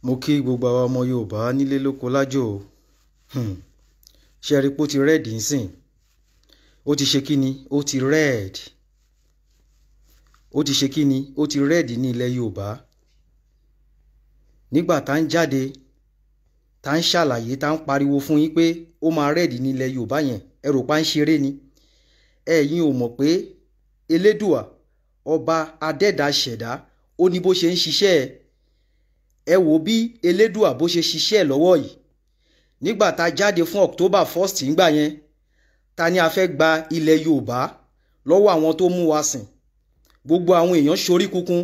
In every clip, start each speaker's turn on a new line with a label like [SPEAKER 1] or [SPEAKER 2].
[SPEAKER 1] Mo kí gbogbo àwa ọmọ Yorùbá nílé lóko lájò. Ṣé ẹ rí pé ó ti red nsìn? Ó ti ṣe kí ni? Ó ti red. Ó ti ṣe kí ni? Ó ti red ní ilẹ̀ Yorùbá. Nígbà tá ń jáde, tá ń ṣàlàyé, tá ń pariwo fún yín pé ó máa red ní ilẹ̀ Yorùbá yẹn, ẹ rò pa ń ṣeré ni. Ẹ̀yin ò mọ̀ pé Elédùà, ọba adẹ́dà ṣẹ̀dá, ó ní bó ṣe ń ṣiṣẹ́ ẹ̀. Ẹ wò bí Elédùà bó ṣe ṣiṣẹ́ ẹ̀ lọ́wọ́ yìí. Nígbà tá jáde fún October 1st ńgbà yẹn, ta ni a fẹ́ gba ilẹ̀ Yorùbá lọ́wọ́ àwọn tó mú wa sìn. Gbogbo àwọn èèyàn ṣorí kunkun.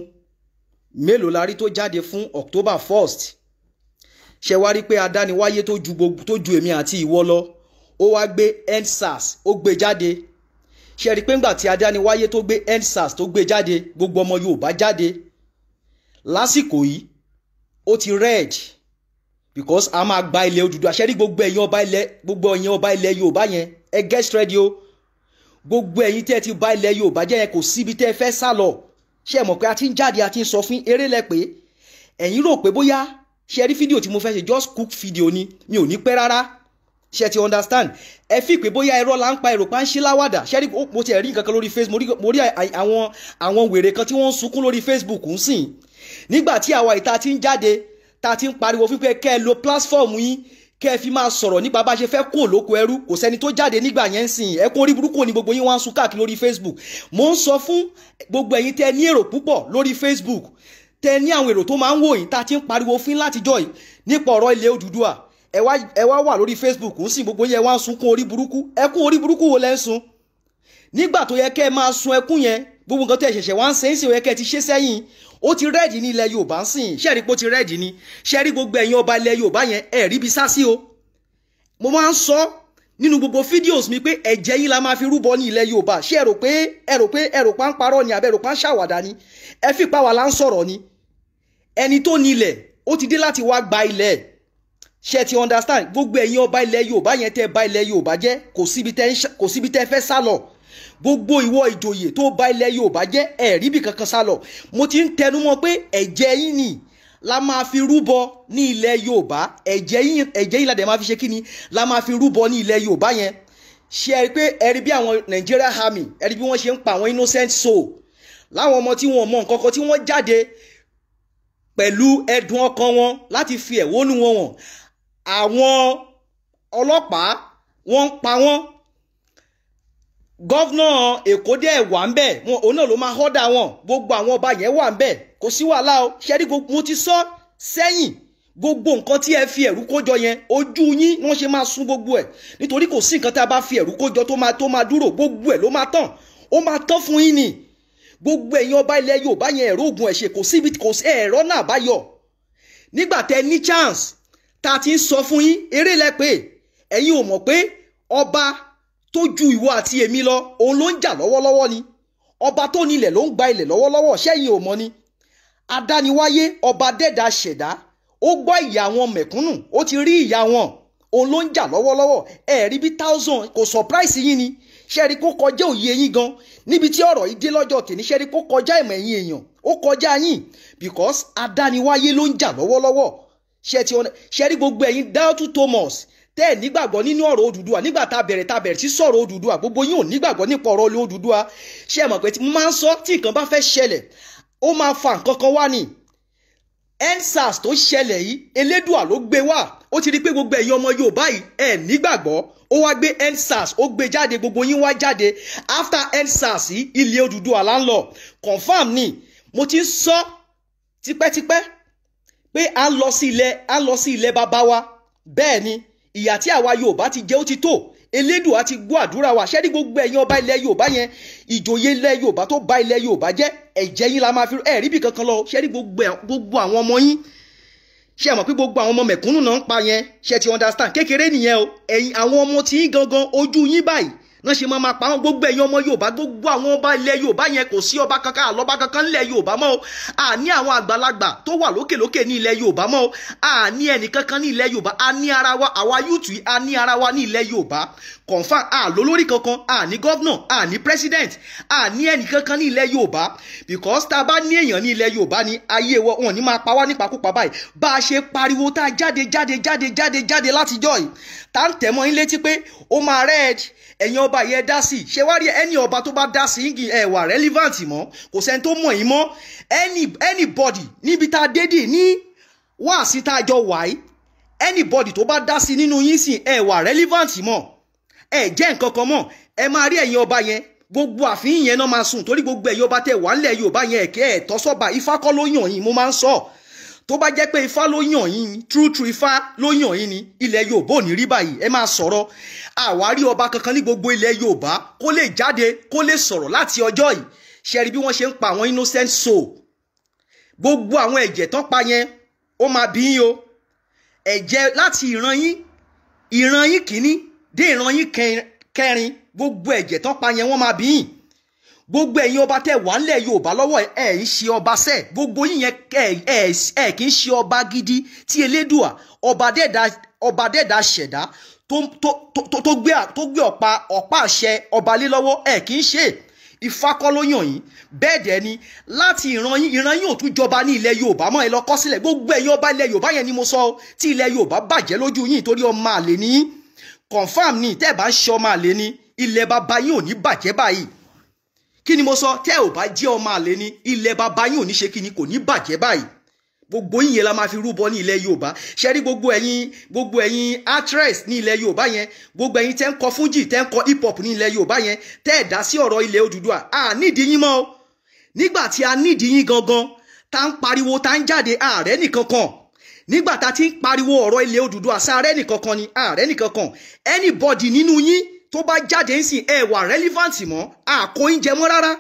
[SPEAKER 1] Mélòó la rí tó jáde fún October 1st? Ṣé wá rí pé adániwáyé tó ju gbogbo tó ju èmi àti ìwọ lọ, ó wá gbé EndSARS, ó gbé jáde. Ṣé rí pé ńgbà tí adániwáyé tó gbé EndSARS tó gbé jáde, gbogbo ọmọ Yorùbá jáde. Lásìkò yìí, ó ti red because a máa gba ilẹ̀ Odùduwà. Ṣé rí gbogbo ẹ̀yin ọba ilẹ̀, gbogbo ẹ̀yin ọba ilẹ̀ Yorùbá yẹn, ẹ get ready o. Gbogbo ẹ̀yin tẹ́ ẹ ti bà ilẹ̀ Yorùbá jẹ́ yẹn, kò síbi tẹ́ ẹ fẹ́ sá lọ. Ṣé ẹ mọ̀ pé a ti ń jáde, a ti ń sọ fún eré lẹ pé ẹ̀yin rò pé bóyá ṣe rí fídíò tí mo fẹ́ ṣe, just quick video ni, mi ò ní pẹ́ rárá. Ṣe ti understand? Ẹ fi pé bóyá irọ́ la ń pa, èrò pa ń ṣe láwàdà. Ṣe rí, mo ti rí nǹkan kan lórí Facebook, mo rí àwọn wèrè kan tí wọ́n ń sunkún lórí Facebook ń sìn. Nígbà tí àwa ìta ti ń jáde, ta ti ń pariwo fún pé kẹ́ ẹ lo platform yín, kẹ́ ẹ fi máa sọ̀rọ̀ nípa bá ṣe fẹ́ kó lóko ẹrú, kò sẹ́ni tó jáde nígbà yẹn ń sìn. Ẹkún orí burúkú ni gbogbo yín wá ń sun káàkiri lórí Facebook. Mo ń sọ fún gbogbo ẹ̀yin tẹ́ ní èrò púpọ̀ lórí Facebook, tẹ́ ní àwọn èrò tó máa ń wò yín, tá a ti ń pariwo fún látijọ́ yìí nípa ọ̀rọ̀ ilẹ̀ Odùduwà. Ẹ wá wà lórí Facebook ń sìn, gbogbo yẹn wá ń sunkún orí burúkú. Ẹkún orí burúkú wo lẹ́ ń sun? Nígbà tó yẹ kẹ́ ẹ máa sun ẹkún yẹn, gbogbo nǹkan tẹ́ ẹ ṣẹ̀ṣẹ̀ wá ń sẹ́yìn, ó yẹ kẹ́ ẹ ti ṣe sẹ́yìn. Ó ti red ní ilẹ̀ Yorùbá ń sìn. Ṣé rí pé ó ti red ni? Ṣé rí gbogbo ẹ̀yin ọba ilẹ̀ Yorùbá yẹn, ẹ̀ rí bí sá sí o. Mo máa ń sọ nínú gbogbo videos mi pé ẹ̀jẹ̀ yín la máa fi rúbọ ní ilẹ̀ Yorùbá. Ṣé ẹ rò pé ẹ rò pé ẹ rò pa ń parọ́ ni, àbẹ́ rò pa ń ṣàwàdà ni? Ẹ fi pa wà là ń sọ̀rọ̀ ni. Ẹni tó ní ilẹ̀ ó ti dé láti wá gba ilẹ̀. Ṣé ti understand? Gbogbo ẹ̀yin ọba ilẹ̀ Yorùbá yẹn tẹ́ bà ilẹ̀ Yorùbá jẹ́, kò síbi tẹ́ fẹ́ sá lọ. Gbogbo ìwọ ìjòyè tó bà ilẹ̀ Yorùbá jẹ́, ẹ̀ rí bí kankan sá lọ. Mo ti ń tẹnu mọ́ pé ẹ̀jẹ̀ yín ni la máa fi rúbọ ní ilẹ̀ Yorùbá. Ẹ̀jẹ̀ yín, ẹ̀jẹ̀ yín la dẹ̀ máa fi ṣe kíni, la máa fi rúbọ ní ilẹ̀ Yorùbá yẹn. Ṣé ẹ rí pé ẹ rí bí àwọn Nigeria Army, ẹ rí bí wọ́n ṣe ń pa àwọn innocent soul, láwọn ọmọ tí wọn mọ nǹkan kan, tí wọ́n jáde pẹ̀lú ẹ̀dùn ọkàn wọn láti fi ẹ̀hónú wọn hàn? Àwọn ọlọ́pàá wọ́n ń pa wọ́n. Governor Èkó dẹ̀ wà ń bẹ̀ wọn, òun náà ló máa họ́dà wọn. Gbogbo àwọn ọba yẹn wà ń bẹ̀, kò sí wàhálà o. Ṣe rí, mo ti sọ sẹ́yìn, gbogbo nǹkan tí ẹ fi ẹ̀rú kójọ yẹn, ojú yín wọ́n ṣe máa sún gbogbo ẹ̀, nítorí kò sí nǹkan tí a bá fi ẹ̀rú kójọ tó máa dúró. Gbogbo ẹ̀ ló máa tán, ó máa tán fún yín ni. Gbogbo ẹ̀yin ọba ilẹ̀ Yorùbá yẹn, ẹ̀rọ ogun ẹ̀ ṣe, kò síbi, kò sí ẹ̀rọ náà bá yọ. Nígbà tẹ ní chance, tá a ti ń sọ fún yín, eré lẹ pé ẹ̀yin ò mọ̀ pé ọba tó ju ìwọ àti èmi lọ, òun ló ń jà lọ́wọ́lọ́wọ́ ni. Ọba tó nílẹ̀ ló ń gba ilẹ̀ lọ́wọ́lọ́wọ́. Ṣẹ́yìn ò mọ̀ ni? Adániwáyé, ọba dẹ́dà ṣẹ̀dá, ó gbọ́ ìyà àwọn mẹ̀kúnnù, ó ti rí ìyà wọn, òun ló ń jà lọ́wọ́lọ́wọ́. Ẹ̀ rí bí thousand kò surprise yín ni? Ṣe rí kó kọjá òye yín gan níbi tí ọ̀rọ̀ yìí dé lọ́jọ́ tèmi? Ṣe rí kó kọjá ìmọ̀ ẹ̀yìn èèyàn, ó kọjá yín, because adániwáyé ló ń jà lọ́wọ́lọ́wọ́. Ṣe ti ṣe rí gbogbo ẹ̀yin Doubtful Thomas tẹ́ ẹ̀ nígbàgbọ́ nínú ọ̀rọ̀ Odùduwà, nígbà tá a bẹ̀rẹ̀ sí sọ̀rọ̀ Odùduwà, gbogbo yín ò nígbàgbọ́ nípa ọ̀rọ̀ Odùduwà. Ṣé ẹ mọ̀ pé mo máa ń sọ, tí nǹkan bá fẹ́ ṣẹlẹ̀, ó máa fa nǹkan kan wá ni. EndSARS tó ṣẹlẹ̀ yìí, Elédùà ló gbé wá. Ó ti rí pé gbogbo ẹ̀yin ọmọ Yorùbá yìí, ẹ̀ nígbàgbọ́, ó wá gbé EndSARS, ó gbé jáde, gbogbo yín wá jáde. After EndSARS yìí, ilé Odùduwà là ń lọ. Confam ni. Mo ti ń sọ tipẹ́tipẹ́ pé à ń lọ sí ilẹ̀ bàbá wa. Bẹ́ẹ̀ ni, ìyà tí àwa Yorùbá ti jẹ ó ti tó. Elédùà ti gbọ́ àdúrà wa. Ṣẹ́rí gbogbo ẹ̀yin ọba ilẹ̀ Yorùbá yẹn, ìjòyè ilẹ̀ Yorùbá tó bà ilẹ̀ Yorùbá jẹ́, ẹ̀jẹ̀ yín la máa fi ẹ̀ rí bí kankan lọ. Ṣẹ́rí gbogbo àwọn ọmọ yín, ṣé ẹ mọ̀ pé gbogbo àwọn ọmọ mẹ̀kúnnù náà ń pa yẹn? Ṣé ti understand? Kékeré nìyẹn o. Ẹ̀yin àwọn ọmọ tí yín gangan, ojú yín báyìí. Náà ṣe máa pa wọn. Gbogbo ẹ̀yin ọmọ Yorùbá, gbogbo àwọn ọba ilẹ̀ Yorùbá yẹn, kò sí ọba kankan, àlọ́ba kankan nílẹ̀ Yorùbá mọ́ o. Àní àwọn àgbàlagbà tó wà lókèlókè ní ilẹ̀ Yorùbá mọ́ o. Àní ẹnìkankan ní ilẹ̀ Yorùbá. A ní ara wa, àwa youth, a ní ara wa ní ilẹ̀ Yorùbá. Confam, àlólórí kankan, àní governor, àní president, àní ẹnìkankan ní ilẹ̀ Yorùbá. Because tá a bá ní èèyàn ní ilẹ̀ Yorùbá ni, ayé wọn ní máa pa wá nípakúpa báyìí. Bá a ṣe pariwo tá a jáde jáde jáde jáde jáde látijọ́ yìí, tá ń tẹ̀ mọ́ yín létí pé ó máa red, ẹ̀yin ọba yẹn dá sí. Ṣé wá rí ẹni ọba tó bá dá sí ẹ̀ wà relevant mọ́, kò sẹ́ni tó mọ̀ yín mọ́. Anybody níbi tá a dé dì ní wáàsí tá a jọ wà yìí, anybody tó bá dá sí nínú yín sìn, ẹ̀ wà relevant mọ́, ẹ̀ jẹ́ nǹkan kan mọ́. Ẹ máa rí ẹ̀yin ọba yẹn, gbogbo àfihàn yẹn náà máa sùn, torí gbogbo ẹ̀yin ọba tẹ̀ wà ńlẹ̀ Yorùbá yẹn, ẹ̀kẹ́ ẹ̀ tọ́sọ́ba. Ifá kọ́ ló yàn yín. Mo máa ń sọ, tó bá jẹ́ pé Ifá ló yàn yín, true true Ifá ló yàn yín ni, ilẹ̀ Yorùbá ò ní rí báyìí. Ẹ máa sọ̀rọ̀, àwárí ọba kankan ní gbogbo ilẹ̀ Yorùbá kó lè jáde kó lè sọ̀rọ̀ láti ọjọ́ yìí. Ṣe rí bí wọ́n ṣe ń pa àwọn innocent soul? Gbogbo àwọn ẹ̀jẹ̀ tán pa yẹn, ó máa bí yín o. Ẹ̀jẹ̀ láti ìran yín, ìran yín kìíní dé ìran yín kẹrin, gbogbo ẹ̀jẹ̀ tán pa yẹn, wọ́n máa bí yín. Gbogbo ẹ̀yin ọba tẹ́ wà ńlẹ̀ Yorùbá lọ́wọ́, ẹ̀ ń ṣe ọba sẹ́. Gbogbo yín yẹn, ẹ̀ kì í ṣe ọba gidi tí Elédùà ọba dẹ́dà ṣẹ̀dá tó gbé ọ̀pá àṣẹ ọba lé lọ́wọ́. Ẹ̀ kì í ṣe. Ifá kọ́ ló yàn yín. Bẹ́ẹ̀ dẹ̀ ni láti ìran yín, ìran yín ò tún jọba ní ilẹ̀ Yorùbá mọ́. Ẹ lọ kọ́ sílẹ̀. Gbogbo ẹ̀yin ọba ilẹ̀ Yorùbá yẹn ni mo sọ, tí ilẹ̀ Yorùbá bàjẹ́ lójú yín torí ọmọ àlè ní. Confam ni, tẹ́ ẹ bá ń ṣe ọmọ àlè ní, ilẹ̀ bàbá yín ò ní bàjẹ́ báyìí. Kí ni mo sọ? Tẹ́ ò bá jẹ́ ọmọ àlè ní, ilẹ̀ bàbá yín ò ní ṣe kí ni, kò ní bàjẹ́ báyìí. Gbogbo yín yẹn la máa fi rúbọ ní ilẹ̀ Yorùbá. Ṣe rí gbogbo ẹ̀yin actress ní ilẹ̀ Yorùbá yẹn, gbogbo ẹ̀yin tẹ́ ń kọ fújì, tẹ́ ń kọ hip hop ní ilẹ̀ Yorùbá yẹn, tẹ́ ẹ̀ dá sí ọ̀rọ̀ ilẹ̀ Odùduwà, à nídìí yín mọ́ o. Nígbà tí a nídìí yín gangan, tá ń pariwo, tá ń jáde, ààrẹ nìkan kan. Nígbà tá ti ń pariwo ọ̀rọ̀ ilẹ̀ Odùduwà, sáré nìkan kan ni ààrẹ nìkan kan. Anybody nínú yín tó bá jáde ń sìn, ẹ wà relevant mọ́, àkó yín jẹ mọ́ rárá,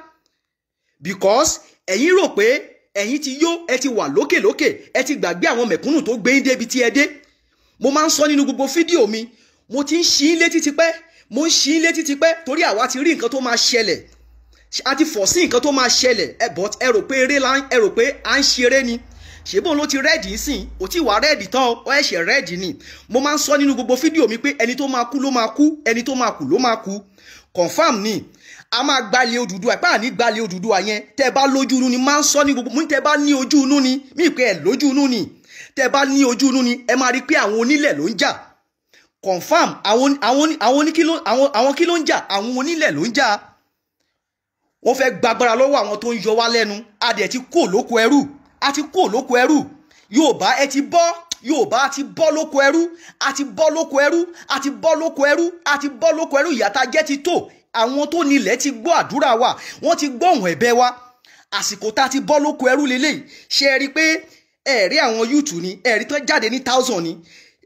[SPEAKER 1] because ẹ̀yin rò pé ẹ̀yin ti yó, ẹ ti wà lókè lókè, ẹ ti gbàgbé àwọn mẹ̀kúnnù tó gbé yín débi tí ẹ dé. Mo máa ń sọ nínú gbogbo fídíò mi, mo ti ń ṣí yín létí tipẹ́, mo ń ṣí yín létí tipẹ́, torí àwa ti rí nǹkan tó máa ṣẹlẹ̀, a ti fọ̀ sí nǹkan tó máa ṣẹlẹ̀ ẹ. But ẹ rò pé eré la, ẹ rò pé à ń ṣeré ni. Ṣèbọn ló ti red sìn, kò tí wàá red tán, ọ ẹ̀ṣẹ̀ red ni. Mo máa ń sọ nínú gbogbo fídíò mi pé ẹni tó máa kú ló máa kú, ẹni tó máa kú ló máa kú. Confam ni, a máa gbalẹ̀ Odùduwà. Ipá ní gbalẹ̀ Odùduwà yẹn, tẹ́ bá lójú inú ni máa ń sọ ní gbogbo mú. Tẹ́ bá ní ojú inú ni mí pé ẹ lójú inú ni. Tẹ́ bá ní ojú inú ni, ẹ máa rí pé àwọn onílẹ̀ ló ń jà. Confam, àwọn kí ló ń jà? Àwọn onílẹ̀ ló ń jà. Wọ́n fẹ́ gbàgbára lọ́wọ́ àwọn tó ń yọ wá lẹ́nu. A dẹ̀ ti kó lóko ẹrú, a ti kó lóko ẹrú. Yorùbá, ẹ ti bọ́. Yorùbá ti bọ́ lóko ẹrú, a ti bọ́ lóko ẹrú, a ti bọ́ lóko ẹrú, a ti bọ́ lóko ẹrú. Ìyà tá jẹ́ ti tó. Àwọn tó nílẹ̀ ti gbọ́ àdúrà wa, wọ́n ti gbọ́ ohùn ẹ̀bẹ̀ wa. Àsìkò tá a ti bọ́ lóko ẹrú lélẹ́yìí. Ṣe é rí i pé ẹ̀rí àwọn youth ni, ẹ̀rí tán jáde ní thousand ni,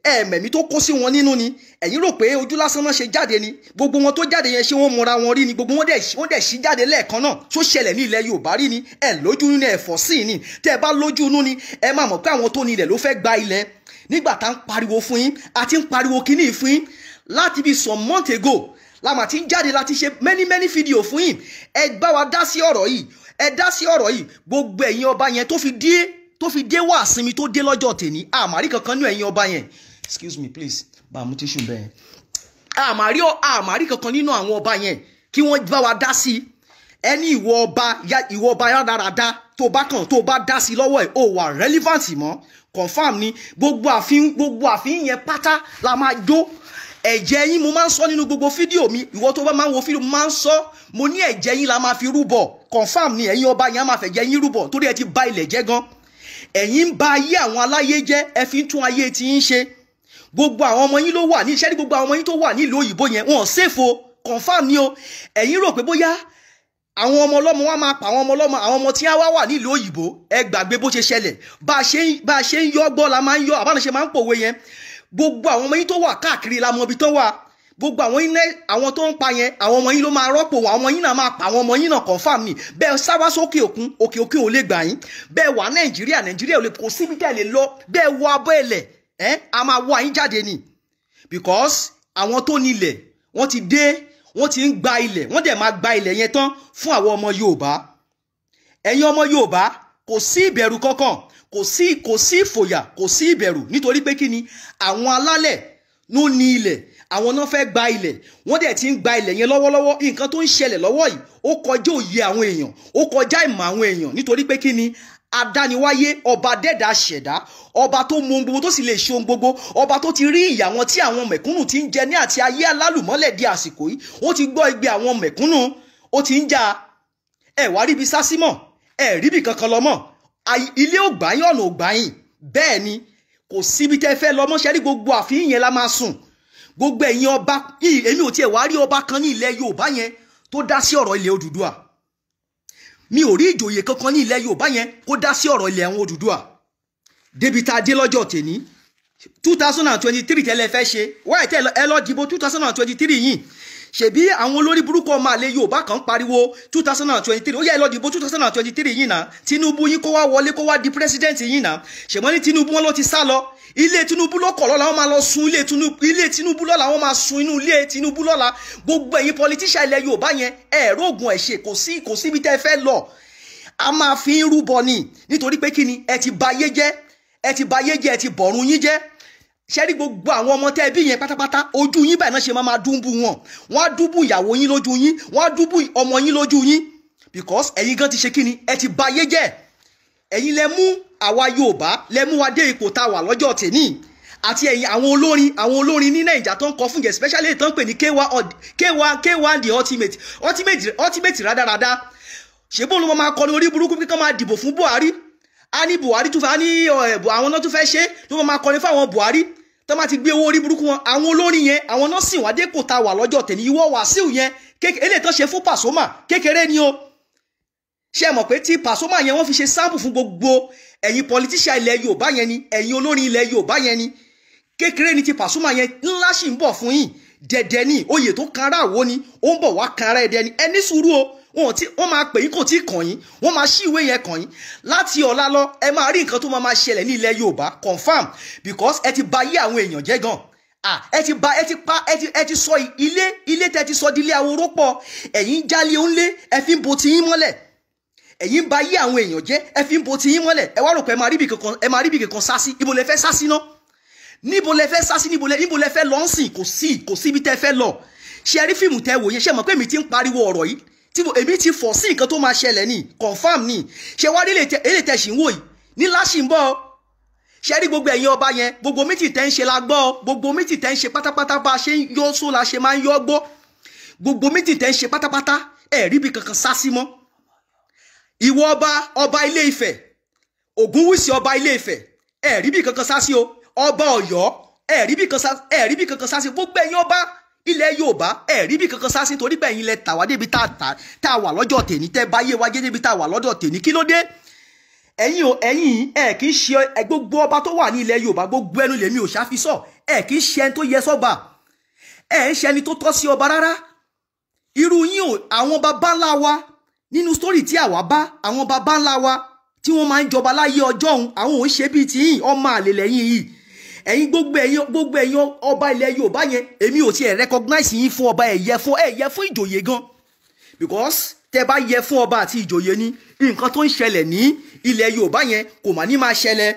[SPEAKER 1] ẹ̀mẹ̀mí tó kó sí wọn nínú ni. Ẹ̀yin rò pé ojú lásán náà ṣe jáde ni. Gbogbo wọn tó jáde yẹn, ṣé wọ́n mọra wọn rí ni? Gbogbo wọn dẹ̀, wọ́n dẹ̀ ṣí jáde lẹ́ẹ̀kan náà. Tó ṣẹlẹ̀ ní ilẹ̀ Yorùbá rí ni? Ẹ̀ lójú inú, ẹ̀fọ́ sí ni. Tẹ́ ẹ bá lójú inú ni, ẹ máa mọ̀ pé àwọn tó ní ilẹ̀ ló fẹ́ gba ilẹ̀. Nígbà tá ń pariwo fún yín, àti ń pariwo kíní fún yín láti bí some months ago, la ti ń jáde láti ṣe many many video fún yín. Ẹ bá wa dá sí ọ̀rọ̀ yìí, ẹ dá sí ọ̀rọ̀ yìí. Gbogbo ẹ̀yin ọba yẹn, tó fi dé wá sinmi tó dé lọ́jọ́ tèní, àmàrí kankan ní ẹ̀yin ọba yẹn. Excuse me please, bá a mú tissue bẹ́ẹ̀. Àmàrí kankan nínú àwọn ọba yẹn kí wọ́n bá wa dá sí ẹni. Ìwọ ọba, ìwọ ọba rádaràda, tó bá kàn, tó bá dá sí lọ́wọ́ ẹ̀, ó wà relevant mọ́. Confam ni, gbogbo àfin yẹn pátá la máa jó. Ẹ̀jẹ̀ yín, mo máa ń sọ nínú gbogbo fídíò mi, ìwọ tó bá máa ń wo fídíò, mo máa ń sọ, mo ní ẹ̀jẹ̀ yín la máa fi rúbọ. Confam ni, ẹ̀yin ọba yẹn á máa fẹ̀jẹ̀ yín rúbọ, torí ẹ ti bà ilẹ̀ jẹ́ gan. Ẹ̀yin ń ba ayé àwọn aláyé jẹ́, ẹ fi ń tún ayé tí ń ṣe. Gbogbo àwọn ọmọ yín ló wà ní iṣẹ́ ní, gbogbo àwọn ọmọ yín tó wà nílùú òyìnbó yẹn, wọn ò safe o. Confam ni o. Ẹ̀yin rò pé bóyá àwọn ọmọ ọlọ́mọ wa máa pa àwọn ọmọ ọlọ́mọ, àwọn ọmọ tí wá wà nílùú òyìnbó, ẹ gbàgbé bó ṣe ṣẹlẹ̀. Bá a ṣe ń yọ gbọ́ la máa ń yọ àbáná ṣe máa ń pòwe yẹn. Gbogbo àwọn ọmọ yín tó wà káàkiri la mọ ibi tó wà. Gbogbo àwọn yín, àwọn tó ń pa yẹn, àwọn ọmọ yín ló máa rọ́pò wọn. Àwọn ọmọ yín náà máa pa àwọn ọmọ yín náà. Confam ni. Bẹ́ẹ̀ sáwá sókè òkun, òkè òkun ò lè gbà yín. Bẹ́ẹ̀ wà Nàìjíríà, Nàìjíríà ò lè, kò síbi tẹ́ lè lọ. Bẹ́ẹ̀ wọ abọ́ ẹ̀lẹ̀ ẹ́, a máa wá yín jáde ni, because àwọn tó nílẹ̀ wọ́n ti dé. Wọ́n ti ń gba ilẹ̀, wọ́n dẹ̀ máa gba ilẹ̀ yẹn tán fún àwọn ọmọ Yorùbá. Ẹ̀yin ọmọ Yorùbá, kò sí ìbẹ̀rù kankan, kò sí ìfòyà, kò sí ìbẹ̀rù, nítorí pé kí ni? Àwọn alálẹ̀ ló ní ilẹ̀, àwọn náà fẹ́ gba ilẹ̀, wọ́n dẹ̀ ti ń gba ilẹ̀ yẹn lọ́wọ́lọ́wọ́. Nǹkan tó ń ṣẹlẹ̀ lọ́wọ́ yìí, ó kọjá òye àwọn èèyàn, ó kọjá ìmọ̀ àwọn èèyàn, nítorí pé kí ni? Adániwáyé, ọba dẹ́dà ṣẹ̀dá, ọba tó mọ ohun gbogbo, tó sì lè ṣe ohun gbogbo, ọba tó ti rí ìyà wọn tí àwọn mẹ̀kúnnù ti ń jẹ ní àti ayé alálùmọ́lẹ̀ di àsìkò yìí, ó ti gbọ́ igbe àwọn mẹ̀kúnnù, ó ti ń jà. Ẹ wá ríbi sásímọ̀, ẹ ríbi kankan lọ mọ́. Ilé ò gbáyìn, ọ̀nà ò gbáyìn. Bẹ́ẹ̀ ni, kò síbi tẹ́ fẹ́ lọ mọ́. Ṣe rí gbogbo àfihàn yẹn la máa sùn. Gbogbo ẹ̀yin ọba, èmi ò tiẹ̀ wá rí ọba kan ní ilẹ̀ Yorùbá yẹn tó dá sí ọ̀rọ̀ ilẹ̀ Odùduwà. Mi ò rí ìjòyè kankan ní ilẹ̀ Yorùbá yẹn kó dá sí ọ̀rọ̀ ilẹ̀ àwọn Odùduwà débi tá a dé lọ́jọ́ tèní. 2023 tẹ́lẹ̀ fẹ́ ṣe wáyé, tẹ́ ẹ lọ dìbò 2023 yìí. Ṣèbí àwọn olórí burúkú ọmọ àlè Yorùbá kan pariwo 2023, ó yẹ ẹ lọ dìbò 2023 yìí náà. Tinubu yín kó wá wọlé, kó wá di president yìí náà. Ṣèmọ́ ní Tinubu, wọn ló ti sá lọ ilé Tinubu lọ́kọ̀ lọ́la, wọ́n máa lọ sun ilé Tinubu, ilé Tinubu lọ́la, wọ́n máa sun inú ilé Tinubu lọ́la. Gbogbo ẹ̀yin politician ilẹ̀ Yorùbá yẹn, ẹ̀ẹ́rọ ògùn ẹ̀ ṣe, kò síbi tẹ́ fẹ́ lọ. A máa fi ń rúbọ ni, nítorí pé kí ni? Ẹ ti ba ayé jẹ́, ẹ ti ba ayé jẹ́, ẹ ti bọ̀run yín jẹ́. Ṣe rí gbogbo àwọn ọmọ tẹ́ ẹ bí yẹn pátápátá, ojú yín báyìí náà ṣe máa dúnbù wọn. Wọ́n á dúnbù ìyàwó yín lójú yín, wọ́n á dúnbù ọmọ yín lójú yín, because ẹ̀yin gan ti ṣe kí ni? Ẹ ti ba ayé jẹ́. Ẹ̀yin lẹ mú àwa Yorùbá, lẹ mú wa dé ipò tá a wà lọ́jọ́ tèní. Àti ẹ̀yin àwọn olórin ní Nàìjà tó ń kọ fún yẹn, especially tó ń pè ní K1 K1 K1 the ultimate, ultimate, ultimate rádaràda. Ṣé bóun ló máa kọrin orí burúkú pé kán máa dìbò fún Buhari? A ní Buhari tún fẹ́, a ní àwọn náà tún fẹ́ ṣe tó máa kọrin fún àwọn Buhari tó máa ti gbé owó orí burúkú wọn. Àwọn olórin yẹn, àwọn náà sì wá dé kò ta wà lọ́jọ́ tẹ̀lé. Ìwọ Wàsíù yẹn, eléyìí tán ṣe fún Pasuma kékeré ni o. Ṣé ẹ mọ̀ pé tí Pasuma yẹn, wọ́n fi ṣe sample fún gbogbo ẹ̀yin politician ilẹ̀ Yorùbá yẹn ni, ẹ̀yin olórin ilẹ̀ Yorùbá yẹn ni? Kékeré ni ti Pasuma yẹn, ńlá sì ń bọ̀ fún yín. Dẹ̀dẹ̀ ni oyè tó kanra àwo ni, ó ń bọ̀ wá kanra ẹ̀dẹ̀ ni. Ẹ ní sùúrù o. Wọn tí wọ́n máa pè yín kò tí ì kàn yín, wọ́n máa ṣí ìwé yẹn kàn yín. Láti ọ̀la lọ, ẹ máa rí nǹkan tó máa ṣẹlẹ̀ ní ilẹ̀ Yorùbá, confam, because ẹ ti bà ayé àwọn èèyàn jẹ́ gan. Ah, ẹ ti ba, ẹ ti pa, ẹ ti sọ ilé, ilé tẹ ti sọ di ilé ahoro pọ̀. Ẹ̀yin jálé ńlé, ẹ fi ń bo ti yín mọ́lẹ̀. Ẹ̀yin ń ba ayé àwọn èèyàn jẹ́, ẹ fi ń bo ti yín mọ́lẹ̀. Ẹ wá rò pé ẹ máa rí ibì kankan, ẹ máa rí ibì kankan sá sí. Ibo lẹ fẹ́ sá sí ná? Níbo lẹ fẹ́ sá sí? Níbo lẹ fẹ́ lọ ń sìn? Kò sí ibi tẹ́ fẹ́ lọ. Ṣe rí fíìmù tẹ́ wò yẹn? Ṣe mọ̀ pé èmi ti ń pariwo ọ̀rọ̀ yìí, tí èmi ti fọ̀ sí nǹkan tó máa ṣẹlẹ̀ ní, confam ní. Ṣe wá rí èlé tẹ́ ṣì ń wò yìí ní láṣì ń bọ̀? Ṣe rí gbogbo ẹ̀yin ọba yẹn, gbogbo meeting tẹ́ ń ṣe la gbọ́. Gbogbo meeting tẹ́ ń ṣe pátápátá, bá a ṣe ń yọ só la ṣe máa ń yọ gbọ́. Gbogbo meeting tẹ́ ń ṣe pátápátá, ẹ̀ rí ibi kankan sá sí mọ́. Ìwọ ọba, ọba Ilé Ifẹ̀, Ògúnwùsì, ọba Ilé Ifẹ̀, ẹ̀ rí ibi kankan sá sí o. Ọba Ọ̀yọ́, ẹ̀ rí ibi kankan sá sí. Gbogbo ẹ̀yin ọba ilẹ̀ Yorùbá, ẹ̀ rí ibi kankan sá sí, torí pé ẹ̀yin lẹ tà wá débi tá a wà lọ́jọ́ tèní, tẹ́ bá yé wa jẹ́ débi tá a wà lọ́jọ́ tèní. Kí ló dé? Ẹ̀yin o, ẹ̀yin ẹ̀ kì í ṣe gbogbo ọba tó wà ní ilẹ̀ Yorùbá, gbogbo ẹnu lèmi ò ṣàfisọ, ẹ̀ kì í ṣe ẹni tó yẹ sọ́ba, ẹ̀ ń ṣe ẹni tó tọ́ sí ọba rárá. Irú yín o, àwọn baba ńlá wa nínú story tí àwa bá, àwọn baba ńlá wa tí wọ́n máa ń jọba láyé ọjọ́ òun, àwọn ò ń ṣe bíi tiyín. Ọmọ àlè lẹ́yìn yìí. Ẹ̀yin, gbogbo ẹ̀yin ọba ilẹ̀ Yorùbá yẹn, èmi ò tiẹ̀ recognize yín fún ọba. Ẹ̀yẹ fún, ẹ̀yẹ fún ìjòyè gan, because tẹ́ bá yẹ fún ọba àti ìjòyè ni, nǹkan tó ń ṣẹlẹ̀ ní ilẹ̀ Yorùbá yẹn kò mà ní máa ṣẹlẹ̀.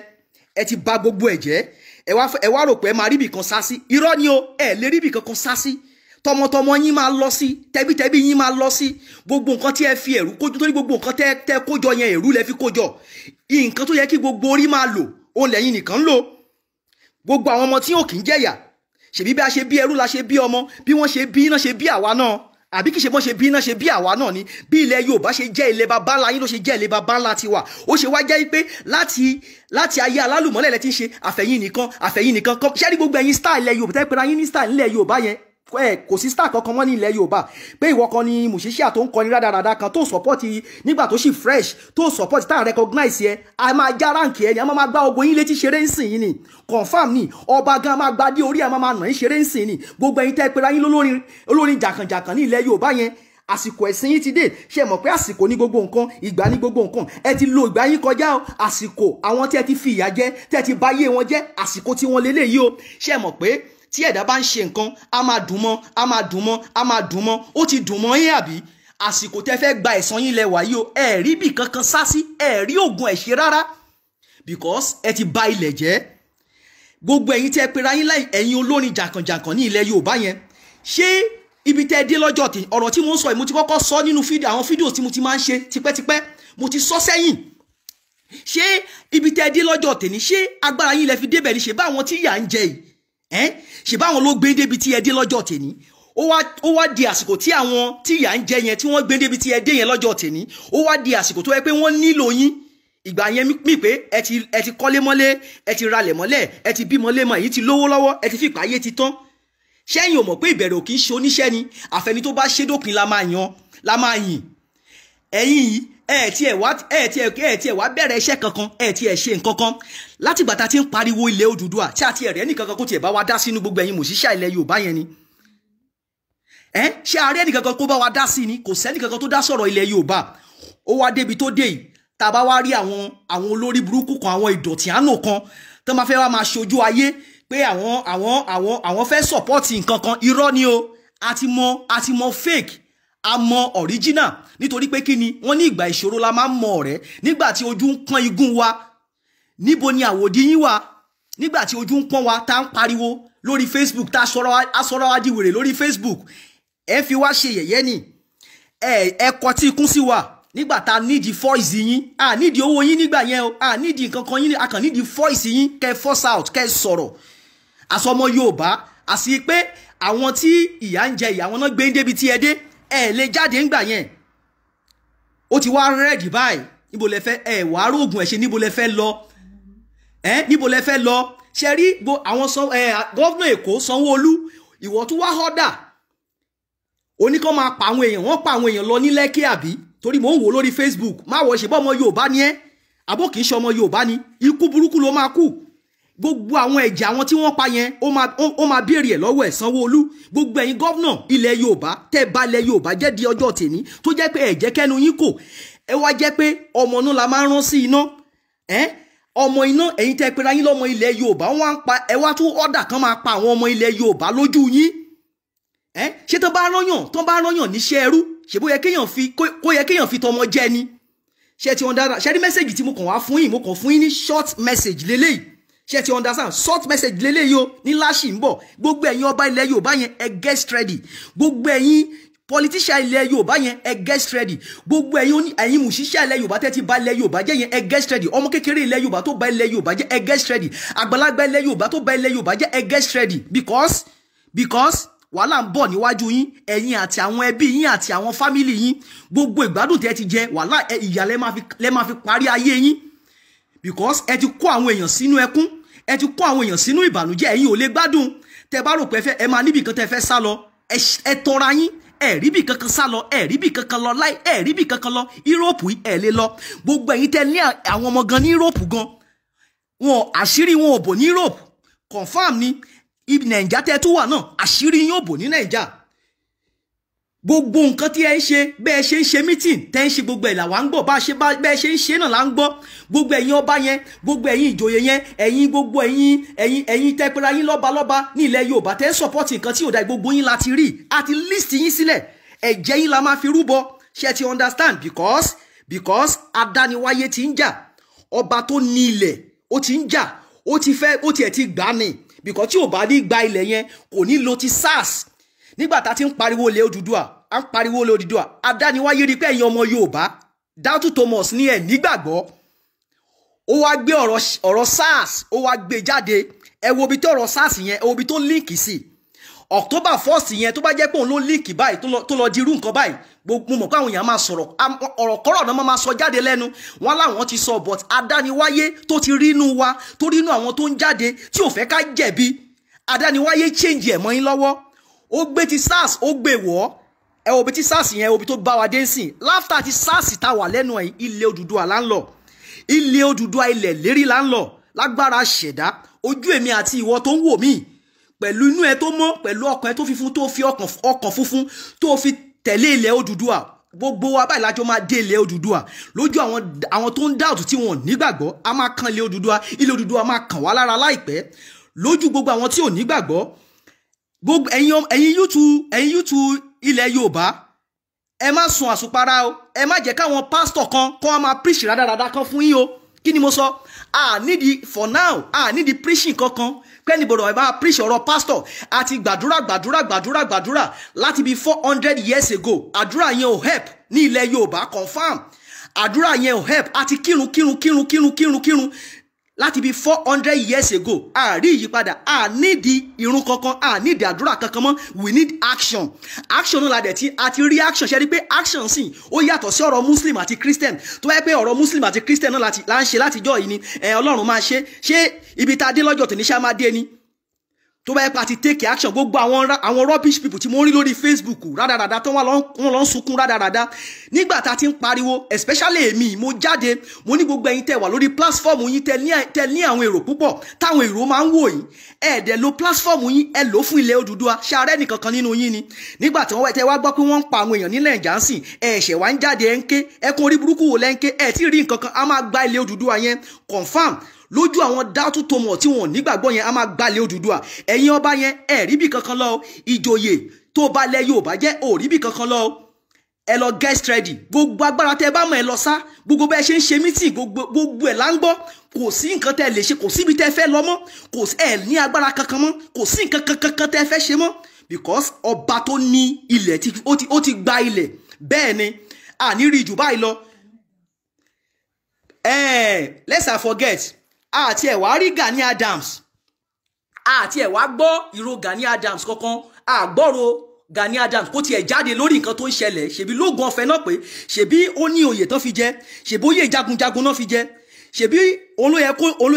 [SPEAKER 1] Ẹ ti bà gbogbo ẹ̀ jẹ́. Ẹ wá rò pé ẹ máa ríbì kan sá sí. Irọ́ ni o, ẹ lè ríbì kankan sá sí. Tọmọtọmọ yín máa lọ sí, tẹbítẹbí yín máa lọ sí. Gbogbo nǹkan tí ẹ fi ẹ̀rú kójú, torí gbogbo nǹkan tẹ kójọ yẹn, ẹ̀rú lẹ fi kójọ. Nǹkan tó yẹ kí gbogbo orí máa lò, òun lẹ́yìn nìkan ń lò. Gbogbo àwọn ọmọ tí ò kì í jẹ̀yà, ṣèbí bí a ṣe bí ẹrú la ṣe bí ọmọ, bí wọ́n ṣe bí náà ṣe bí àwa náà, àbí kì í ṣe bọ́n ṣe bí náà ṣe bí àwa náà ni? Bí ilẹ̀ Yorùbá ṣe jẹ́ ilẹ̀ baba ńlá yín ló ṣe jẹ́ ilẹ̀ baba ńlá tiwa. Ó ṣe wá jẹ́ pé láti ayé alálùmọ́lẹ̀ lẹ ti ń ṣe àfẹ̀yìn nìkan, àfẹ̀yìn nìkan. Ṣé rí gbogbo ẹ̀yin star ilẹ̀ Yorùbá tẹ́ pera yín ní star ilẹ̀ Yorùbá yẹn, ẹ kò sí star kankan mọ́ ní ilẹ̀ Yorùbá. Pé ìwọ kan ni musician tó ń kọrin rádaràda kan tó support nígbà tó sì fresh, tó support tá à recognize ẹ, a máa já rank ẹ ni, a máa gbá ogun yín létí ṣeré ń sìn yín ni, confam ni. Ọba gan máa gba dé orí, a máa nà yín ṣeré ń sìn ni. Gbogbo ẹ̀yin tẹ́ pera yín lólórin, olórin jàkànjàkàn ní ilẹ̀ Yorùbá yẹn, àsìkò ẹ̀sìn yín ti dé. Ṣe mọ̀ pé àsìkò ní gbogbo nǹkan, ìgbà ní gbogbo nǹkan? Ẹ ti lo ìgbà yín kọjá o. Àsìkò àwọn tí ẹ ti fi ìyà jẹ, tí ẹ ti bà ayé wọn jẹ́, àsìkò tí wọ́n lélẹ̀ yìí o. Ṣe mọ̀ pé Tí ẹ̀dá bá ń ṣe nǹkan, a máa dùn mọ́, a máa dùn mọ́, a máa dùn mọ́. Ó ti dùn mọ́ yín àbí? Àsìkò tẹ́ fẹ́ gba ẹ̀san yín lẹ wà yìí o. Ẹ rí bì kankan sá sí, ẹ rí ògùn ẹ̀ ṣe rárá, because ẹ ti ba ilẹ̀ jẹ́. Gbogbo ẹ̀yin tẹ́ pera yín láì ẹ̀yin olórin jàǹkànjàǹkàn ní ilẹ̀ Yorùbá yẹn, ṣé ibi tẹ́ dé lọ́jọ́ tí ọ̀rọ̀ tí mo ń sọ yìí, mo ti kọ́kọ́ sọ nínú fídíò, àwọn fídíò tí mo ti máa ń ṣe tipẹ́tipẹ́, mo ti sọ sẹ́yìn. Ṣé ibi tẹ́ dé lọ́jọ́ tèmi, ṣé agbára yín lẹ fi débẹ̀ ni? Ṣe bá àwọn tí ìyà ń jẹ yìí, ṣe báwọn ló gbé débi tí ẹ dé lọ́jọ́ tèmi? Ó wá di àsìkò tí àwọn tí ìyà ń jẹ yẹn, tí wọ́n gbé débi tí ẹ dé yẹn lọ́jọ́ tèmi, ó wá di àsìkò tó yẹ pé wọ́n nílò yín. Ìgbà yẹn mi pé ẹ ti kọ́lé mọ́lé, ẹ ti ralẹ̀ mọ́lẹ̀, ẹ ti bímọ lé mọ́, èyí ti lówó lọ́wọ́, ẹ ti fi ìpáyé ti tán. Ṣẹ́yìn ò mọ̀ pé ìbẹ̀rẹ̀ ò kì í ṣe oníṣẹ́ ni? Àfẹni tó bá ṣe dópin la máa yan, la máa yìn. Ẹ̀yin yìí, ẹ tiẹ̀ wá bẹ̀rẹ̀ iṣẹ́ kankan, ẹ tiẹ̀ ṣe nǹkan kan. Látìgbà tá a ti ń pariwo ilẹ̀ Odùduwà, tí a ti ẹ̀rẹ́ nìkankan kó tiẹ̀ bá wa dá sínú gbogbo ẹ̀yin mòṣíṣà ilẹ̀ Yorùbá yẹn ni. Ṣé ààrẹ nìkankan kó bá wa dá sí ni? Kò sẹ́ni kankan tó dá sọ̀rọ̀ ilẹ̀ Yorùbá. Ó wá débi tó dé yìí, tá a bá wá rí àwọn olórí burúkú kan, àwọn ìdọ̀tí àánú kan tó máa fẹ́ wá máa ṣojú ayé pé àwọn fẹ́ sọ̀pọ́ọ̀tì nǹkan kan. Irọ́ ni o. A ti mọ fake, a mọ original. Nítorí pé kí ni wọ́n ní, ìgbà ìṣòro la máa ń mọ ọ̀rẹ́. Nígbà tí ojú ń pọ́n igun wa, níbo ni àwòdì yín wà? Nígbà tí ojú ń pọ́n wa, tá ń pariwo lórí Facebook, tá a sọ̀rọ̀ wa di wèrè lórí Facebook, ẹ fi wá ṣe yẹ̀yẹ́ ni. Ẹ kọtí ikún sí wa nígbà tá a nídìí voice yín. A nídìí owó yín nígbà yẹn o, a nídìí nǹkan kan yín, a kàn nídìí voice yín, kẹ́ force out, kẹ́ sọ̀rọ̀ àsọmọ Yorùbá. Àti pé àwọn tí ìyà ń jẹ, ìyà wọn náà gbé ń débi tí ẹ dé, ẹ lè jáde ńgbà yẹn. Ó ti wá rẹ́ẹ̀dì báyìí. Níbo lẹ fẹ́ ẹ wàá rógùn ẹ̀ ṣe? Níbo lẹ fẹ́ lọ? Níbo lẹ fẹ́ lọ? Ṣe rí àwọn gọ́vnà Èkó Sanwó-Olú, ìwọ tún wá họ́dà oníkan máa pa àwọn èèyàn, wọ́n pa àwọn èèyàn lọ ní Lẹ́kì àbí? Torí mò ń wò lórí Facebook. Má wọ̀ ṣe bọ́ ọmọ Yorùbá ni ẹ́, àbó kì í ṣe ọmọ Yorùbá ni, ikú burúkú ló máa kú. Gbogbo àwọn ẹ̀jẹ̀ àwọn tí wọ́n pa yẹn, ó máa béèrè ẹ̀ lọ́wọ́ ẹ̀ Sanwó-Olú. Gbogbo ẹ̀yin gọ́vnà ilẹ̀ Yorùbá tẹ́ bà ilẹ̀ Yorùbá jẹ́ di ọjọ́ tèmi, tó jẹ́ pé ẹ̀jẹ̀ kẹ́nu yín kò, ẹ wá jẹ́ pé ọmọ náà la máa ń rán sí iná. Ọmọ iná, ẹ̀yin tẹ́ pera yín lọ́mọ ilẹ̀ Yorùbá, wọ́n á pa ẹ wá tún ọ̀dà kan máa pa àwọn ọmọ ilẹ̀ Yorùbá lójú yín. Ṣé tó bá rányàn níṣẹ́ ẹrú, ṣe bó yẹ kéèyàn fi tọmọ jẹ ni? Ṣé ti understand? Ṣé rí mẹ́sẹ̀gì tí mo kàn wá fún yín? Mo kàn fún yín ní short message lélẹ́yìí. Ṣé ti understand? Short message lélẹ́yìí o. Ní láṣì ń bọ̀. Gbogbo ẹ̀yin ọba ilẹ̀ Yorùbá yẹn, ẹ get ready. Gbogbo ẹ̀yin politician ilẹ̀ Yorùbá yẹn, ẹ get ready. Gbogbo ẹ̀yin musician ilẹ̀ Yorùbá tẹ́ ti bà ilẹ̀ Yorùbá jẹ́ yẹn, ẹ get ready. Ọmọ kékeré ilẹ̀ Yorùbá tó bà ilẹ̀ Yorùbá jẹ́, ẹ get ready. Àgbàlagbà ilẹ̀ Yorùbá tó bà ilẹ̀ Yorùbá jẹ́, ẹ get ready. Because wàhálà ń bọ̀ níwájú yín, ẹ̀yin àti àwọn ẹbí yín àti àwọn fámìlì yín. Gbogbo ìgbádùn tẹ́ ti jẹ, wàhálà ìyà lẹ máa fi parí ayé yín. Because ẹ ti kó àwọn èèyàn sínú ẹkún, ẹ ti kó àwọn èèyàn sínú ìbànújẹ́, ẹ̀yin ò lè gbádùn. Tẹ́ bá rò pé ẹ máa níbì kan tẹ́ fẹ́ sá lọ, ẹ tọra yín, ẹ rí bì kankan sá lọ, ẹ rí bì kankan lọ láì, ẹ rí bì kankan lọ. Europe ẹ lè lọ. Gbogbo ẹ̀yin tẹ́ ní àwọn ọmọ gan ní Europe gan, wọn àṣírí wọn ò bò ní Europe, confam ni. Ibi Nàìjà tẹ́ tún wà náà, àṣírí yín ò bò ní Nàìjà. Gbogbo nǹkan tí ẹ ń ṣe, bẹ́ẹ̀ ṣe ń ṣe meeting tẹ́ ń ṣe, gbogbo ẹ̀ làwa ń gbọ́. Bá ṣe bẹ́ẹ̀ ṣe ń ṣe náà là ń gbọ́. Gbogbo ẹ̀yin ọba yẹn, gbogbo ẹ̀yin ìjòyè yẹn, ẹ̀yin gbogbo ẹ̀yin tẹ́pẹ́ra yín lọ́ba lọ́ba ní ilẹ̀ Yorùbá tẹ́ ń support nǹkan tí ò dá, gbogbo yín láti rí, àti list yín sílẹ̀. Ẹ̀jẹ̀ yín la máa fi rúbọ. Ṣé ti understand? Because adániwáyé ti ń jà, ọba tó ní ilẹ̀ ó ti ń jà, ó ti fẹ́, ó tiẹ̀ ti gbà ní. Because tí ò bá ní gba ilẹ̀ yẹn, kò ní lo ti SARS. Nígbà tá a ti ń pariwo ilẹ̀ Odùduwà, à ń pariwo ilẹ̀ Odùduwà, adániwáyé rí pé ẹ̀yin ọmọ Yorùbá, Doubting Thomas ní ẹ̀ nígbàgbọ́. Ó wá gbé ọ̀rọ̀ SARS, ó wá gbé jáde. Ẹ wo ibi tí ọ̀rọ̀ SARS yẹn, ẹ wo ibi tó líǹkì sí. October 1st yẹn, tó bá jẹ́ pé òun ló líǹkì báyìí, tó lọ di irú nǹkan báyìí, mo mọ̀ pé àwọn èèyàn máa sọ̀rọ̀, ọ̀rọ̀ kọ́rọ̀ náà máa sọ jáde lẹ́nu. Wọn láwọn ti sọ, but adániwáyé tó ti rí inú wa, tó rí inú àwọn tó ń jáde tí ò fẹ́ ká jẹ̀bi, adániwáyé change ẹ̀ mọ́ yín lọ́wọ́. Ó gbé ti SARS, ó gbé wọ́. Ẹ wo ibi tí SARS yẹn, ẹ wo ibi tó bá wa dé sìn. Láfta ti SARS tá wà lẹ́nu ẹ̀, ilẹ̀ Odùduwà là ń lọ. Ilẹ̀ Odùduwà, ilẹ̀ lérí là ń lọ. Lágbára ṣẹ̀dá, ojú èmi àti ìwọ tó ń wò mí, pẹ̀lú inú ẹ tó mọ́, pẹ̀lú ọkàn ẹ tó funfun, tó fi ọkàn funfun tó fi tẹ̀lé ilẹ̀ Odùduwà, gbogbo wa báyìí lájọ máa dé ilẹ̀ Odùduwà. Lójú àwọn tó ń dáàtú tí wọn ò nígbàgbọ́, a máa kan ilẹ̀ Odùduwà, ilẹ̀ Odùduwà máa kàn wá lára láìpẹ́. Lójú gbogbo àwọn tí ò nígbàgbọ́. Gbogbo ẹ̀yin youth ilẹ̀ Yorùbá, ẹ má sun àsùnpara o. Ẹ má jẹ́ káwọn pásítọ̀ kan kó wọn máa preach rádaràda kan fún yín o. Kí ni mo sọ? A nídìí for now, a nídìí preaching kankan pẹ́ni gbọ́dọ̀ ẹ máa preach ọ̀rọ̀ pásítọ̀. Àti gbàdúrà gbàdúrà gbàdúrà gbàdúrà láti bí 400 years ago. Àdúrà yẹn ò help ní ilẹ̀ Yorùbá, confam. Àdúrà yẹn ò help. Àti kírun kírun kírun kírun kírun kírun láti bí 400 years ago. A rí ìyípadà. A nídìí irun kankan, a nídìí àdúrà kankan mọ́. We need action. Action náà la dẹ̀ tí a ti rí action. Ṣe rí pé action sì ó yàtọ̀ sí ọ̀rọ̀ Muslim àti Christian. Tó bá yẹ pé ọ̀rọ̀ Muslim àti Christian náà là ń ṣe látijọ́ yìí ni Ọlọ́run máa ṣe. Ṣé ibi tá a dé lọ́jọ́ tòní ṣá máa dé ni? Tó bá yẹ pé a ti take action, gbogbo àwọn rubbish people tí mo ń rí lórí Facebook rádaràda tó wọ́n lọ ń sunkún rádaràda nígbà tá a ti ń pariwo, especially èmi, mo jáde, mo ní gbogbo ẹ̀yin tẹ́ wà lórí platform yín, tẹ́ ní àwọn èrò púpọ̀ táwọn èrò máa ń wò yín, ẹ dẹ̀ lo platform yín, ẹ lò fún ilẹ̀ Odùduwà. Ṣàárẹ̀ nìkankan nínú yín ni? Nígbà tí wọ́n tẹ́ wá gbọ́ pé wọ́n ń pa àwọn èèyàn nílẹ̀ Ìjànsìn, ẹ ṣẹ̀ wá ń jáde, ẹ ń ké ẹkún orí burúkú wò lẹ́ ń ké? Ẹ tí rí nǹkan kan. A máa gba ilẹ̀ Odùduwà yẹn, confam. Lójú àwọn dátú tó mọ̀ tí wọn ò nígbàgbọ́ yẹn, a máa gbalẹ̀ Odùduwà. Ẹ̀yin ọba yẹn, ẹ̀ rí bí kankan lọ. Ìjòyè tó bá lẹ̀ Yorùbá jẹ́, ò rí bí kankan lọ. Ẹ lọ get ready. Gbogbo agbára tẹ bá mọ̀, ẹ lọ sá. Gbogbo bẹ́ẹ̀ ṣe ń ṣe meeting, gbogbo ẹ̀ là ń gbọ́. Kò sí nǹkan tẹ lè ṣe, kò síbi tẹ fẹ́ lọ mọ́, kò sí ẹ̀ ní agbára kankan mọ́, kò sí nǹkan kankan tẹ fẹ́ ṣe mọ́, because ọba tó ní ilẹ̀ ó ti gba ilẹ̀. Bẹ́ẹ̀ ni, àní rí jù báyìí lọ. Let's not forget, àti ẹ̀ wá rí Gani Adams, àti ẹ̀ wá gbọ́ ìró Gani Adams kankan, àgbọ́rò Gani Adams kó tiẹ̀ jáde lórí nǹkan tó ń ṣẹlẹ̀. Ṣèbí lóògùn ọ̀fẹ́ náà pé, ṣèbí ó ní oyè tán fi jẹ, ṣèbí oyè jagunjagun náà fi jẹ, ṣèbí òun ló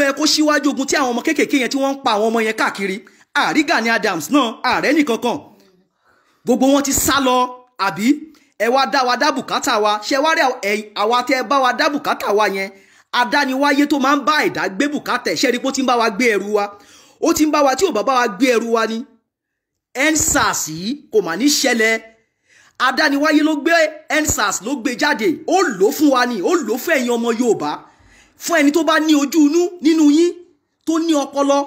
[SPEAKER 1] yẹ kó síwájú ogun tí àwọn ọmọ kéékèèké yẹn tí wọ́n ń pa àwọn ọmọ yẹn káàkiri. Àrí Gani Adams náà, ààrẹ nìkankan, gbogbo wọn ti sá lọ. Àbí ẹ wá dá wa dá bùkátà wa? Ṣe wá rí àwa tẹ bá wa dá bùkátà wa yẹn, adániwáyé tó máa ń bá ẹ̀dá gbé bùkátà ẹ̀, ṣe rí pé ó ti ń bá wa gbé ẹrù wa? Ó ti ń bá wa. Tí ò bá bá wa gbé ẹrù wa ni, EndSARS yìí kò mà ní ṣẹlẹ̀. Adániwáyé ló gbé EndSARS, ló gbé jáde. Ó lò ó fún wa ni, ó lò ó fún ẹ̀yin ọmọ Yorùbá. Fún ẹni tó bá ní ojú inú nínú yín, tó ní ọpọlọ,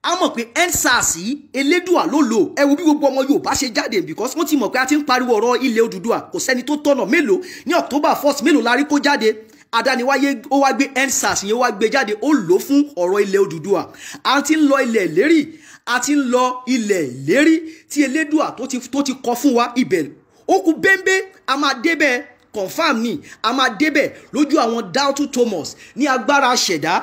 [SPEAKER 1] á mọ̀ pé EndSARS yìí, Elédùà ló lò. Ẹ wo bí gbogbo ọmọ Yorùbá ṣe jáde, because wọ́n ti mọ̀ pé a ti ń pariwo ọ̀rọ̀ ilẹ̀ Odùduwà, kò sẹ́ni tó tọ̀nà. Mélòó ní October 1st, mélòó la rí kó jáde? Adániwáyé ó wá gbé EndSARS yẹn, ó wá gbé jáde, ó lò fún ọ̀rọ̀ ilẹ̀ Odùduwà. A ti ń lọ ilẹ̀ ìlérí, a ti ń lọ ilẹ̀ ìlérí tí Elédùà tó ti kọ fún wa. Ibẹ̀ ó kù bẹ́ńbẹ́, a máa débẹ̀, confam ni, a máa débẹ̀ lójú àwọn Doubtful Thomas ní agbára ṣẹ̀dá.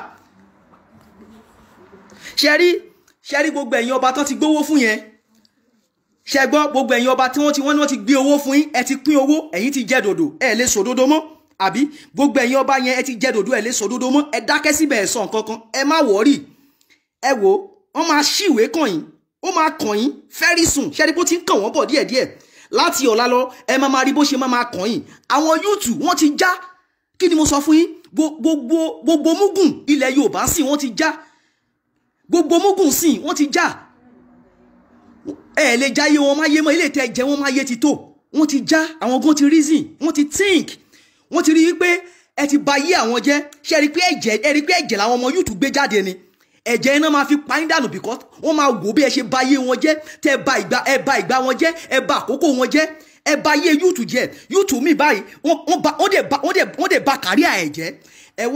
[SPEAKER 1] Ṣẹ́rí gbogbo ẹ̀yin ọba tán ti gbówó fún yẹn, ṣẹ gbọ́? Gbogbo ẹ̀yin ọba tí wọ́n ti wọ́n ní wọ́n ti gbé owó fún yín, ẹ ti pín owó, ẹ̀yin ti jẹ dòdò, ẹ lè sòdodo mọ́. Àbí gbogbo ẹ̀yin ọba yẹn, ẹ ti jẹ dòdò, ẹ lè sòdodo mọ́, ẹ dákẹ́ síbẹ̀, ẹ sọ nǹkan kan. Ẹ má worry, ẹ wò wọ́n máa ṣíwèé kàn yín, ó máa kàn yín very soon. Ṣẹ́rí bó ti ń kàn wọ́n bọ̀ díẹ̀díẹ̀? Láti ọ̀la lọ, ẹ máa máa rí bó ṣe máa máa kàn yín. Àwọn youth wọ́n ti já. Kí ni mo sọ fún yín? Gbogbo mugun ilẹ̀ Yorùbá sì wọ́n ti já, gbogbo mugun sì wọ́n ti já. Ẹ lè jáyé wọn máyé mọ́. Ilé tẹ́ jẹ wọ́n máyé ti tó, wọ́n ti já. Àwọn gan ti reason, wọ́n ti think, wọ́n ti rí wípé ẹ ti ba yé àwọn jẹ́. Ṣe rí pé ẹ̀jẹ̀, ẹ rí pé ẹ̀jẹ̀ làwọn ọmọ youth gbé jáde ni? Ẹ̀jẹ̀ iná máa fi pa yín dànù, because wọ́n máa wò bí ẹ ṣe ba yé wọn jẹ́. Tẹ́ ba ìgbà, ẹ ba ìgbà wọn jẹ́, ẹ ba àkókò wọn jẹ́, ẹ ba yé youth jẹ́. Youth mi báyìí, wọ́n dẹ̀ ba career ẹ̀ jẹ́. Ẹ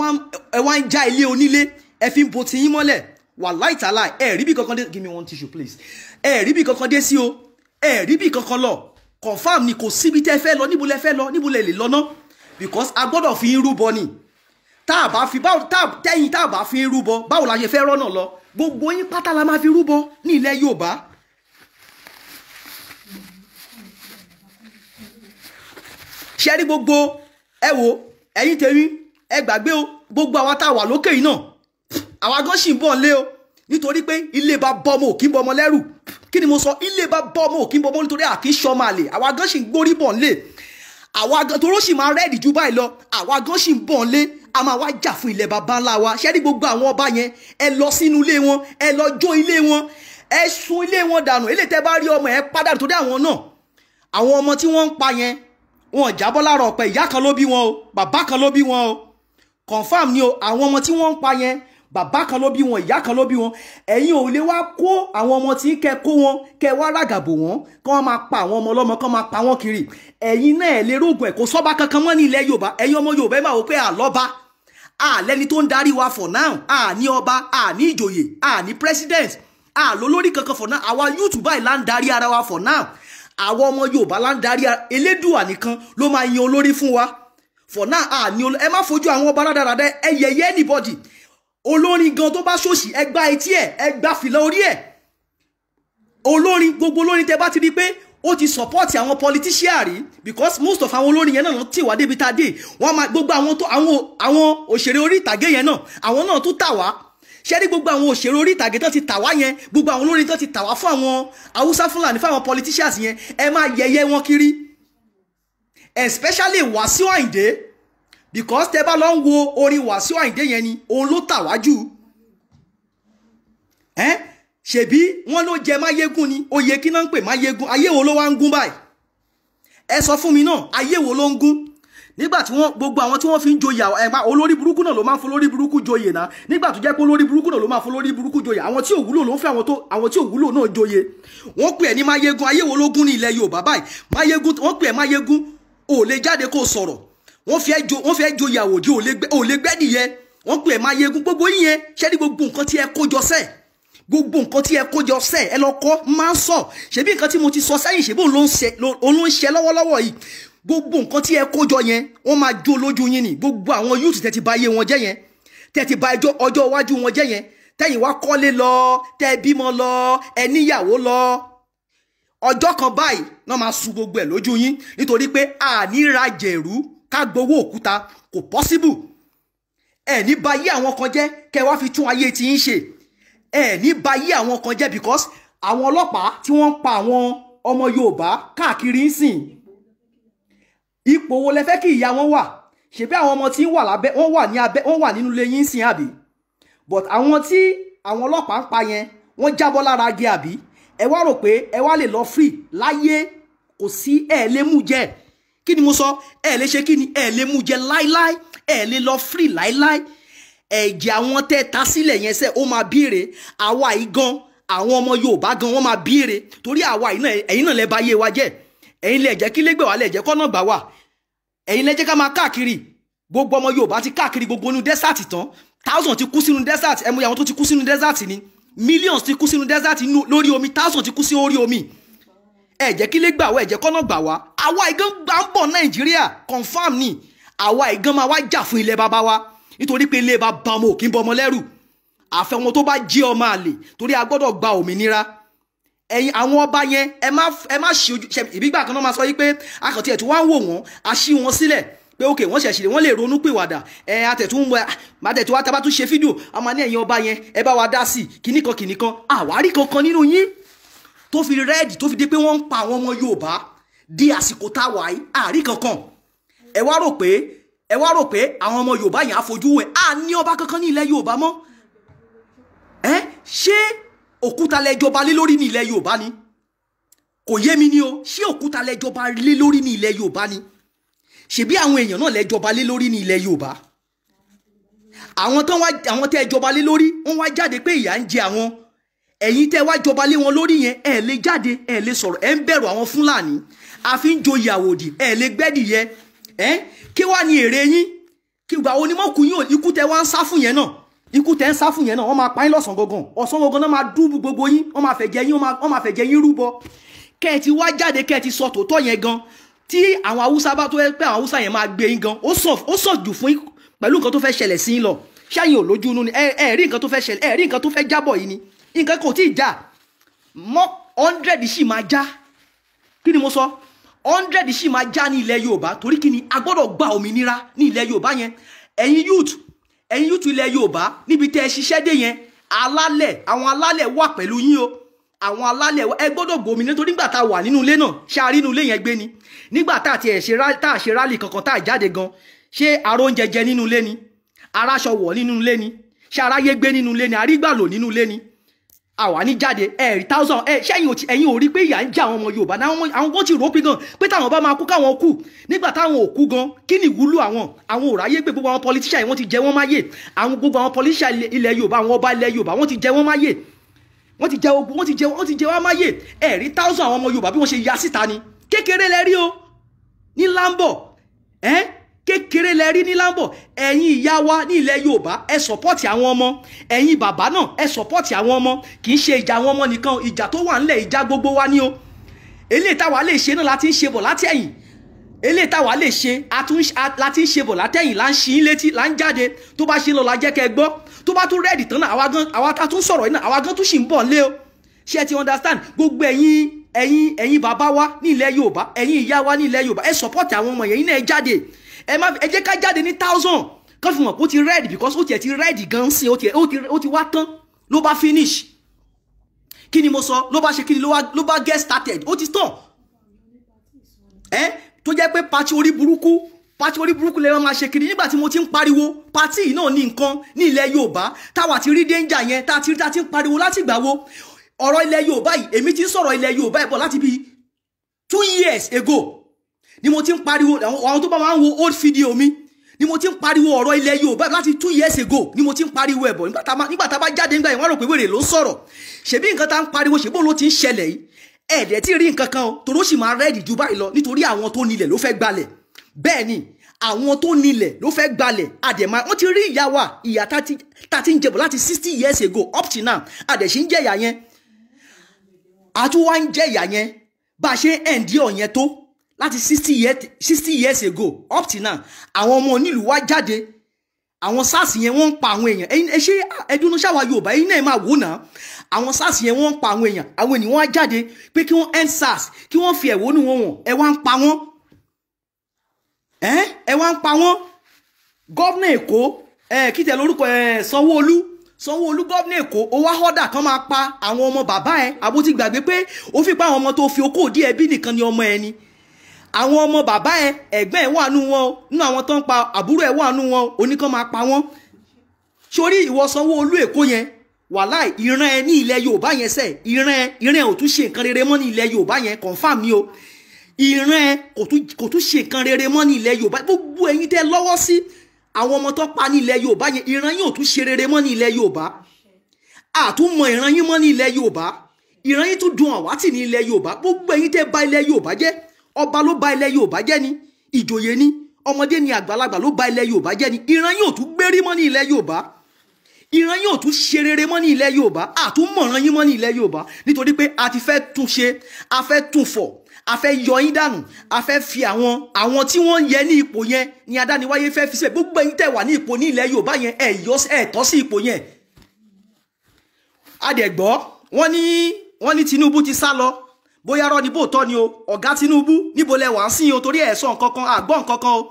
[SPEAKER 1] wá ń já ilé onílé, ẹ fi ń bo tiyín mọ́lẹ̀. Wàláì tàláì, ẹ rí bí kankan dé. Give me one tissue, please. Ẹ rí bí kankan dé sí o, ẹ rí bí kankan lọ, confam ni. Kò síbi tẹ́ fẹ́ lọ. Níbo lẹ fẹ́ lọ? Níbo lẹ lè lọ ná? Because a gbọ́dọ̀ fi ń rúbọ ni. Tá a bá fi báwo, tá tẹ́yìn tá a bá fi ń rúbọ, báwo la ṣe fẹ́ rọ́nà lọ? Gbogbo yín pátá la máa fi rúbọ ní ilẹ̀ Yorùbá. Ṣe rí gbogbo, ẹ wo ẹ̀yin tèmi, ẹ gbàgbé o. Gbogbo àwa tá a wà lókè yìí náà, àwa gan ṣì ń bọ̀ lé o, nítorí pé ilé bá bọ́ ọmọ òkì ń bọ́ ọmọ lẹ́rù. Kí ni mo sọ? Ilé bá bọ́ ọmọ òkì ń bọ́ ọmọ, nítorí àkì í ṣọmọ àlè. Àwa gan ṣì ń gbórí bọ̀ ńlé. Àwa gan toró sì máa ready ju báyìí lọ. Àwa gan ṣì ń bọ̀ ńlé, a máa wá jà fún ilẹ̀ baba ńlá wa. Ṣé rí gbogbo àwọn ọba yẹn, ẹ lọ sínú ilé wọn, ẹ lọ jó ilé wọn, ẹ sun ilé wọn dànù. Eléyìí tẹ́ bá rí ọmọ ẹ pádànù, torí àwọn náà, àwọn ọmọ tí wọ́n ń pa yẹn, wọn jábọ́ lára ọ̀pẹ. Ìyá kan ló bí wọn o, bàbá kan ló bí wọn o, confam ni o. Àwọn ọmọ tí wọ́n ń pa yẹn, Bàbá kan ló bí wọn, ìyá kan ló bí wọn. Ẹ̀yin ò lè wá kó àwọn ọmọ tí kẹ kó wọn, kẹ wá ràgàbò wọn, kí wọ́n máa pa àwọn ọmọ ọlọ́mọ, kí wọ́n máa pa wọ́n kiri. Ẹ̀yin náà ẹ̀ lè rógùn ẹ̀, kò sọ́ba kankan mọ́ ní ilẹ̀ Yorùbá. Ẹ̀yin ọmọ Yorùbá ẹ máa wò pé àlọ́ba àlẹ́ni tó ń darí wa for now. Àní ọba, àní ìjòyè, àní president, àlólórí kankan for now. Àwa youth báyìí là ń darí ara wa for now. Àwọn ọmọ Yorùbá là ń darí ara. Elédùà nìkan ló máa yan olórí fún wa for now. Àní ẹ má fojú àwọn ọba rádaràdà ẹ yẹ̀yẹ́ anybody. Olórin gan tó bá ṣòṣì, ẹ gbá etí ẹ, ẹ gbá fìlà orí ẹ. Olórin, gbogbo olórin tẹ bá ti rí pé ó ti support àwọn politician rí, because most of àwọn olórin yẹn náà tì wá débi tá a dé. Wọ́n máa gbogbo àwọn tó àwọn òṣèré orí ìtàgé yẹn náà, àwọn náà tún tà wá. Ṣé rí gbogbo àwọn òṣèré orí ìtàgé tó ti tà wá yẹn, gbogbo àwọn olórin tó ti tà wá fún àwọn Haúsá Fúlàní, fún àwọn politicians yẹn, ẹ máa yẹ̀yẹ́ wọn kiri, especially Wàsíù Àyìndé, because tẹ bá lọ ń wo orin Wàsíù Àyìndé yẹn ni òun ló tà wá jù. Ẹ ṣèbí wọn ló jẹ máyégún ni, oyè kí náà ń pè máyégún? Ayé wo ló wá ń gún báyìí? Ẹ sọ fún mi náà, ayé wo ló ń gún? Nígbà tí wọ́n gbogbo àwọn tí wọ́n fi ń joyè, ẹ̀pá olórí burúkú náà ló máa ń fún olórí burúkú joyè náà. Nígbà tó jẹ́ pé olórí burúkú náà ló máa fún olórí burúkú joyè, àwọn tí ò wúlò ló ń fẹ́ àwọn tí ò wúlò náà joyè. Wọ́n pè ẹ́ ní máyégún, ayé wo ló gún ní ilẹ̀ Yorùbá báyìí? Máyégún, wọ́n pè ẹ́ máyégún, ò lè jáde kó sọ̀rọ̀. Wọ́n fi ẹ́ joyè àwòdì, ò lè gbẹ́ nìyẹn. Wọ́n pè ẹ́ máyégún. Gbogbo yín ṣé ní gbogbo nǹkan tí ẹ kó jọ sẹ́ẹ̀, gbogbo nǹkan tí ẹ kó jọ sẹ́ẹ̀, ẹ lọ kọ́ máa ń sọ. Ṣebí nǹkan tí mo ti sọ sẹ́yìn, ṣebí òun ló ń ṣe lọ́wọ́lọ́wọ́ yìí. Gbogbo nǹkan tí ẹ kó jọ yẹn, wọ́n máa jó lójú yín ni. Gbogbo àwọn youth tẹ́ ti bà ayé wọn jẹ́ yẹn, tẹ́ ti bà ọjọ́ iwájú wọn jẹ́ yẹn, tẹ́yìn wá kọ́lé lọ, tẹ́ bímọ lọ, ẹ níyàwó lọ, ọjọ́ kan báyìí náà máa sun gbogbo ẹ̀ lójú yín. Nítorí pé àníra jẹ̀rú ká gbowó òkúta, kò possible. Ẹ ní bà ayé àwọn kan jẹ́ kẹ́ wá fi tún ayé tí ń ṣe. Ẹ ní bà ayé àwọn kan jẹ́, because àwọn ọlọ́pàá tí wọ́n ń pa àwọn ọmọ Yorùbá káàkiri ń sìn, ipò wo lẹ fẹ́ kí ìyá wọn wà? Ṣebí àwọn ọmọ tí ń wà lábẹ́, wọ́n wà ní abẹ́, wọ́n wà nínú ilé yín sìn àbí? But àwọn tí àwọn ọlọ́pàá ń pa yẹn, wọ́n jábọ́ lára agi àbí? Ẹ wá rò pé ẹ wá lè lọ free láyé? Kò sí, ẹ lè mú jẹ. Kí ni mo sọ? Ẹ lè ṣe kí ni? Ẹ lè mú jẹ láíláí, ẹ lè lọ free láíláí. Ẹ̀jẹ̀ àwọn tẹ́ ta sílẹ̀ yẹn sẹ́, ó máa bíire. Àwa yìí gan, àwọn ọmọ Yorùbá gan, wọ́n máa bíire. Torí àwa yìí náà, ẹ̀yin náà lẹ bà ayé wa jẹ́. Ẹ̀yin lẹ jẹ́ kí lè gbẹ̀ wá, lẹ jẹ́ kọ́nà gbà wá. Ẹ̀yin lẹ jẹ́ ká máa káàkiri. Gbogbo ọmọ Yorùbá ti káàkiri gbogbo inú desert tán. Thousand ti kú sínú desert. Ẹ mọ̀ àwọn tó ti kú sínú desert ni. Millions ti kú sínú desert lórí omi. Thousand ti kú sí orí omi. Ẹ jẹ́ kí lè gbà wá, ẹ jẹ́ kọ́nà gbà wá. Àwa ìgan gbà ń bọ̀ Nàìjíríà, confam ni. Àwa ìgan máa wá jà fún ilẹ̀ bàbá wa. Nítorí pé ilé bàbá ọmọ ò kí ń bọmọ lẹ́rù. Àfẹ́ wọn tó bá jí ọmọ àlè, torí a gbọ́dọ̀ gba òmìnira. Ẹ̀yin àwọn ọba yẹn, ẹ má ṣe ojú ìbígbà kan náà máa sọ yí pé akàntí ẹ̀ tí wọ́n ń wò wọ́n, a ṣí wọn sílẹ̀ pé ok, wọ́n ṣẹ̀ṣẹ̀ wọ́n lè ronú pìwàdà. Ẹ àtẹ̀tún àtẹ̀tún wa tábà tún ṣe fídíò, a máa ní ẹ̀yin ọba yẹn, ẹ bá wa dá sí kìnnìkan kìnnìkan. Àwárí kankan nínú yín tó fi rẹ́ẹ̀dì tó fi dé pé wọ́n ń pa àwọn ọmọ Yorùbá di àsìkò tá a wà yìí, àrí kankan. Ẹ wá rò pé àwọn ọmọ Yorùbá yẹn á fojú wẹ̀. À ní ọba kankan ní ilẹ̀ Yorùbá mọ́. Ẹ ṣé òkúta lẹjọba lé lórí ní ilẹ̀ Yorùbá ni? Kò yé mi ni o. Ṣé òkúta lẹjọba lé lórí ní ilẹ̀ Yorùbá ni? Ṣebí àwọn èèyàn náà lẹjọba lé lórí ní ilẹ̀ Yorùbá. Àwọn tẹ́ jọba lé lórí, wọ́n wá jáde pé ìyà ń jẹ àwọn. Ẹ̀yin tẹ́ wá jọba lé wọn lórí yẹn, ẹ lè jáde, ẹ lè sọ̀rọ̀, ẹ ń bẹ̀rù àwọn Fúlàní. Àfi ń joyè àwòdì, ẹ lè gbẹ́dìyẹ. Ẹ kí wá ní èrè yín? Kí gbà onímọ̀kù yín, ikú tẹ́ wá ń sá fún yẹn náà, ikú tẹ́ ń sá fún yẹn náà, wọ́n máa pa yín lọ́sàn gangan. Ọ̀sán gangan náà máa dúbù gbogbo yín, wọ́n máa fẹ̀jẹ̀ yín, wọ́n máa fẹ̀jẹ̀ yín rúbọ. Kẹ́ ẹ ti wá jáde, kẹ́ ẹ ti sọ tòótọ́ yẹn gan, tí àwọn Haúsá bá tó yẹ pé àwọn Haúsá yẹn máa gbé yín gan, ó sàn jù fún yín pẹ̀lú nǹkan tó fẹ́ ṣẹlẹ̀ sí yín lọ. Ṣáyìn ò lójú inú ni? Ẹ rí nǹkan tó fẹ́ ṣẹlẹ̀, ẹ rí nǹkan tó fẹ́ jábọ̀ yìí ni. Nǹkan kò tí ì já mọ́, 100 sì máa já. Kí ni mo sọ? 100 sì máa já ní ilẹ̀ Yorùbá. Torí kí ni? A gbọ́dọ̀ gba òmìnira ní ilẹ̀ Yorùbá yẹn. Ẹ̀yin youth ilẹ̀ Yorùbá, níbi tẹ́ ẹ ṣiṣẹ́ dé yẹn, alálẹ̀, àwọn alálẹ̀ wà pẹ̀lú yín o. Àwọn alálẹ̀ ẹ gbọ́dọ̀ gbòmìnira. Torí nígbà tá a wà nínú ilé náà, ṣé a rí inú ilé yẹn gbé ni? Nígbà tá a ti ẹ̀ ṣe rálì kankan, tá a jáde gan, ṣé aró oúnjẹ jẹ nínú ilé ni? Aráṣọ wọ̀ nínú ilé ni? Ṣé aráyé gbé nínú ilé ni? Arígbàlò nínú ilé ni? Àwa ní jáde ẹ̀rí thousand ẹ̀ ṣẹ́yìn ẹ̀yin ò rí pé ìyà ń jẹ àwọn ọmọ Yorùbá náà. Àwọn kan ti rò ó pín gan pé táwọn bá máa kú káwọn kú. Nígbà táwọn ò kú gan, kí ni ìwúlò àwọn? Àwọn ò ráyé pé gbogbo àwọn politician yìí wọ́n ti jẹ wọ́n máyè. Àwọn gbogbo àwọn politician ilẹ̀ Yorùbá, àwọn ọba ilẹ̀ Yorùbá, wọ́n ti jẹ wọ́n máyè, wọ́n ti jẹ ogun, wọ́n ti jẹ wọ́n máyè. Ẹ̀rí thousand àwọn ọmọ Yorùbá bí wọ́n ṣe ya síta ni. Kékeré lẹ rí o ní Lambo ẹ́, kékeré lẹ rí ní Lambo. Ẹ̀yin ìyá wa ní ilẹ̀ Yorùbá, ẹ support àwọn ọmọ. Ẹ̀yin bàbá náà, ẹ support àwọn ọmọ. Kì í ṣe ìjà àwọn ọmọ nìkan, ìjà tó wà ńlẹ̀, ìjà gbogbo wa ní o. Eléyìí táwa lè ṣe náà láti ń ṣe bọ̀ látẹ̀yìn. Eléyìí táwa lè ṣe láti ń ṣe bọ̀ látẹ̀yìn, là ń ṣí í létí, là ń jáde. Tó bá ṣe lọ la jẹ́ kẹ́ ẹ gbọ́. Tó bá tún ready tán náà, àwa gan, àwa tá tún sọ̀rọ̀ yìí náà, àwa gan tún sì ń bọ̀ lé o. Ṣé ẹ ti understand? Gbogbo ẹ̀yin bàbá wa ní ilẹ̀ Yorùbá, ẹ̀yin ìyá wa ní ilẹ̀ Yorùbá, ẹ support àwọn ọmọ yẹn náà. Ẹ jáde, ẹ má ẹ jẹ́ ká jáde ní thousand kán fi mọ̀ pé ó ti ready, because ó tiẹ̀ ti ready gan sí. Ó ti wá tán, ló bá finish. Kí ni mo sọ? Ló bá ṣe kí ni? Ló bá get started. Ó ti tàn ẹ tó jẹ́ pé party orí burúkú, party orí burúkú lè máa ṣe kiri. Nígbà tí mo ti ń pariwo party yìí náà ní nǹkan ní ilẹ̀ Yorùbá, táwa ti rí danger yẹn, tá a ti ń pariwo láti ìgbà wo. Ọ̀rọ̀ ilẹ̀ Yorùbá yìí, èmi ti ń sọ̀rọ̀ ilẹ̀ Yorùbá yìí bọ̀ láti bíi 2 years ago ni mo ti ń pariwo. Àwọn tó bá máa ń wo old video mi ni mo ti ń pariwo ọ̀rọ̀ ilẹ̀ Yorùbá láti 2 years ago ni mo ti ń pariwo ẹ̀ bọ̀. Nígbà tá a bá jáde nígbà yẹn, wọ́n rò pé wèrè ló ń sọ̀rọ̀. Ṣebí nǹkan tá ń pariwo, ṣebí òun ló ti ń ṣẹlẹ̀ yìí? Ẹ̀ẹ́dẹ̀ tí rí nǹkan kan o, toró sì máa ready ju báyìí lọ, nítorí àwọn tó nílẹ̀ ló fẹ́ gbalẹ̀. Bẹ́ẹ̀ ni, àwọn tó nílẹ̀ ló fẹ́ gbalẹ̀. Àdẹ̀má wọ́n ti rí ìyá wa, ìyá tá ti ń jẹbọ̀ láti 60 years ago up till now. Àdẹ̀sí ń jẹ ìyà yẹn, àtúwá ń jẹ ìyà yẹn. Bá a ṣe ń endure yẹn tó láti 60 years ago up till now, àwọn ọmọ onílùú wá jáde, àwọn SARS yẹn, wọ́n ń pa àwọn èèyàn. Ẹ̀yin ẹ ṣe ẹdúnú ṣáwa Yorùbá, ẹ̀yin náà máa wò náà. Àwọn SARS yẹn, wọ́n ń pa àwọn èèyàn. Àwọn ènìyàn wá jáde pé kí wọ́n end SARS, kí wọ́n fi ẹ̀wọ́nú wọn wọ̀n. Ẹ wá ń pa wọ́n, ẹ wá ń pa wọ́n. Governor Èkó, ẹ kí tẹ lórúkọ ẹ, Sanwó-Olú, Sanwó-Olú, governor Èkó, ó wá order kan máa pa àwọn ọmọ bàbá ẹ. Àbó ti gbàgbé pé ó fi pa àwọn ọmọ tó fi okó òdí ẹbí nìkan ni ọmọ ẹ ni? Àwọn ọmọ bàbá ẹ, ẹ̀gbọ́n ẹ wà nù wọn o, nínú àwọn tó ń pa, àbúrò ẹ wà nù wọn o, oníkan máa pa wọ́n. Sórí ìwọ Sanwó-Olú Èkó yẹn, wàláì, ìran ẹ ní ilẹ̀ Yorùbá yẹn sẹ̀, ìran ẹ ò tún ṣe nǹkan rere mọ́ ní ilẹ̀ Yorùbá yẹn. Confam ni o, ìran ẹ kò tún ṣe nǹkan rere mọ́ ní ilẹ̀ Yorùbá. Gbogbo ẹ̀yin tẹ́ lọ́wọ́ sí àwọn ọmọ tó pa ní ilẹ̀ Yorùbá yẹn, ìran yín ò tún ṣe rere mọ́ ní ilẹ̀ Yorùbá. Àtúmọ̀ ìran yín mọ́ ní ilẹ̀ Yorùbá. Ìran yín tún dun àwátì ní ilẹ̀ Yorùbá. Gbogbo ẹ̀yin tẹ́ bà ilẹ̀ Yorùbá jẹ́, ọba ló bà ilẹ̀ Yorùbá jẹ́ ni, ìjòyè ni, ọmọdé ni, àgbàlagbà ló bà ilẹ̀ Yorùbá jẹ́ ni, ìran yín ò tún gbérí mọ́ ní ilẹ̀ Yorùbá. Ìran yín ò tún ṣe rere mọ́ ní ilẹ̀ Yorùbá. Àtúmọ̀ràn yín mọ́ ní ilẹ̀ Yorùbá, nítorí pé a ti fẹ́ tún ṣe, a fẹ́ tún fọ̀, a fẹ́ yọ yín dànù, a fẹ́ fi àwọn tí wọ́n yẹ ní ipò yẹn ní adániwáyé fẹ́ fi síbẹ̀. Gbogbo ẹ̀yin tẹ́ wà ní ipò ní ilẹ̀ Yorùbá yẹn, ẹ̀ yọ ẹ̀ tọ́ sí ipò yẹn. Adẹ̀gbọ́, wọ́n ní Tinubu ti sá lọ. Bóyá rọ́ ni, bóòtọ́ ni o. Ọ̀gá Tinubu, níbo lẹ wà ń sìn o? Torí ẹ̀ sọ nǹkan kan, àgbọ̀ nǹkan kan o,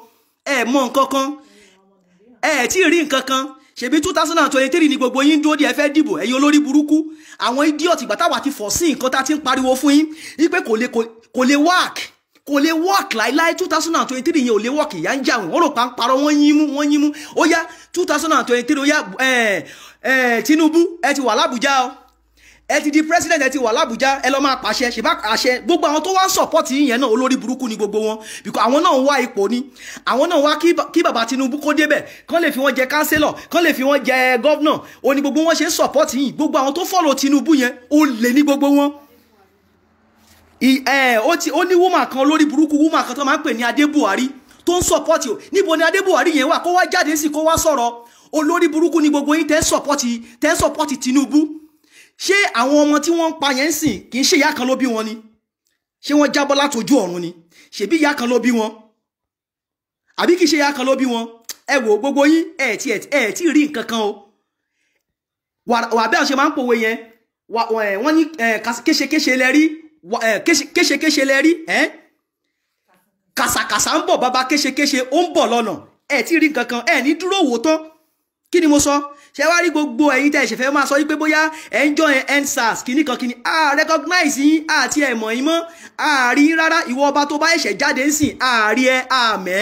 [SPEAKER 1] ẹ̀ mọ nǹkan kan, ẹ̀ tí ì rí nǹkan kan. Ṣebí 2023 ni gbogbo yín dúró díẹ̀ fẹ́ dìbò. Ẹ̀yin olórí burúkú, àwọn idiot, ìgbà táwa ti fọ̀ sí nǹkan tá a ti ń pariwo fún yín wípé kò lè work, kò lè work láíláí. 2023 yẹn ò lè work. Ìyá ń jà wọ́n, rò pa ń parọ́, wọ́n yín mú, wọ́n yín mú. Ó yá, 2023, ó yá. Ẹ̀ ẹ̀ Tinubu, ẹ ti wà lábújá o, ẹ ti di president, ẹ ti wà lábújá, ẹ lọ máa pàṣẹ. Ṣèbá àṣẹ gbogbo àwọn tó wá ń support yín yẹn náà, olórí burúkú ni gbogbo wọn, because àwọn náà ń wá ipò ni. Àwọn náà wá kí bàbá Tinubu kó débẹ̀, kán lè fi wọ́n jẹ councillor, kán lè fi wọ́n jẹ governor. Ó ní gbogbo wọn ṣe ń support yín. Gbogbo àwọn tó follow Tinubu yẹn, ó lè ní gbogbo wọn. Ó ní woman kan, olórí burúkú woman kan tó máa ń pè ní Adé Buhari, tó ń support o. Níbo ni Adé Buhari yẹn wà? Kó wá jáde sí, kó wá sọ̀rọ̀. Olórí burúkú ni gbogbo yín tẹ́ support Tinubu. Ṣé àwọn ọmọ tí wọ́n ń pa yẹn ń sìn, kì í ṣe ìyá kan ló bí wọn ni? Ṣé wọ́n jábọ́ látojú ọ̀run ni? Ṣebí ìyá kan ló bí wọn? Àbí kì í ṣe ìyá kan ló bí wọn? Ẹ wò, gbogbo yín, ẹ tí rí nǹkan kan o. Wà bẹ́ẹ̀ ṣe máa ń pòwe yẹn, wọ́n ní kéṣekéṣe lẹ rí, kéṣekéṣe lẹ rí, kàsàkàsà ń bọ̀, bàbá kéṣekéṣe ó ń bọ̀ lọ́nà. Ẹ tí rí nǹkan kan, ẹ ní dúró wò tán. Kí ni mo sọ? Ṣé wá rí gbogbo ẹ̀yin tẹ́ ẹ ṣẹ̀fẹ̀ máa sọ wípé bóyá ẹ̀ ń join EndSARS kìíní kan kìíní, a recognize yín àti ẹ̀ mọ̀ yín mọ́, àárí rárá. Ìwọ ọba tó bá ẹ̀ṣẹ̀ jáde ń sìn, àárí ẹ àmẹ́.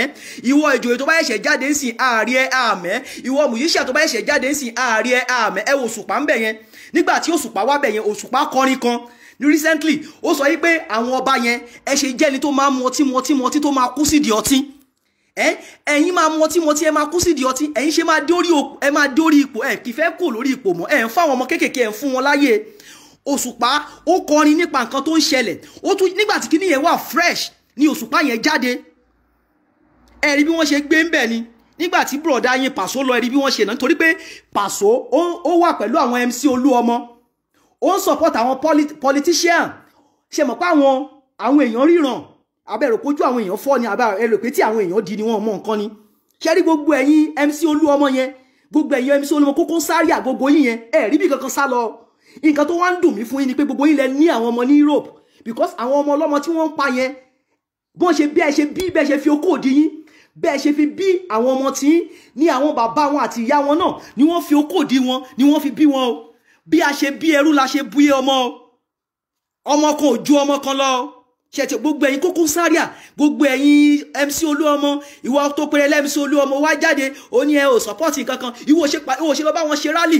[SPEAKER 1] Ìwọ ìjòyè tó bá ẹ̀ṣẹ̀ jáde ń sìn, àárí ẹ àmẹ́. Ìwọ musician tó bá ẹ̀ṣẹ̀ jáde ń sìn, àárí ẹ àmẹ́. Ẹ wò sùpà ń bẹ̀ yẹn. Nígbà tí Òṣùpá wá bẹ̀ yẹn, Òṣùpá kọrin kan ní recently, ó sọ yìí pé àwọn ọba yẹn, ẹ ṣe jẹ́ni tó máa mu ọtí, mu ọtí, mu ọtí, tó máa kú sídìí ọtí. Ẹ̀yin máa mu ọtí, mu ọtí, ẹ máa kú sídìí ọtí. Ẹ̀yin ṣe máa dórí, ẹ máa dórí ipò, ẹ kì í fẹ́ kú lórí ipò mọ́. Ẹ ń fáwọn ọmọ kéékèèké, ẹ ń fún wọn láyè. Òṣùpá ó kọrin nípa nǹkan tó ń ṣẹlẹ̀. Ó tún nígbà tí kíní yẹn wà fresh ní Òṣùpá yẹn jáde. Ẹ rí bí wọ́n ṣe gbé ń bẹ̀ ni. Nígbà tí bùrọ̀dá yín Pàṣọ lọ, ẹ rí bí wọ́n ṣe náà, nítorí pé Pàṣọ ó wà pẹ̀lú àwọn MC Olúọmọ, ó ń support àwọn politician. Ṣe mọ̀ pé àwọn èèyàn ríran abẹ́rò kójú àwọn èèyàn fọ́ ni, abẹ́rò pé tí àwọn èèyàn di ni wọ́n mọ nǹkan ni. Ṣe rí gbogbo ẹ̀yin MC Olúọmọ yẹn, gbogbo ẹ̀yin MC Olúọmọ, Koko Zaria, gbogbo yín yẹn, ẹ rí bí kankan sá lọ. Nǹkan tó wá ń dùn mí fún yín ni pé gbogbo yín lẹ ní àwọn ọmọ ní Europe, because àwọn ọmọ ọlọ́mọ tí wọ́n ń pa yẹn, bọ́n ṣe bí ẹ ṣe bí bẹ́ẹ̀ ṣe fi okó òdi yín, bẹ́ẹ̀ ṣe fi bí àwọn ọmọ tí ní àwọn bàbá wọn àti ìyá wọn náà ni wọ́n fi okó òdi wọn ni wọ́n fi bí wọn o. Bí a ṣe bí ẹrú la ṣe bí ọmọ o. Ọmọ kan ò ju ọmọ kan lọ. Ṣe ti gbogbo ẹ̀yin Koko Zaria, gbogbo ẹ̀yin MC Olúọmọ, ìwọ tó péré MC Olúọmọ wá jáde, ó ní ẹ ò support kankan. Ìwọ ṣe lọ bá wọn ṣe rally.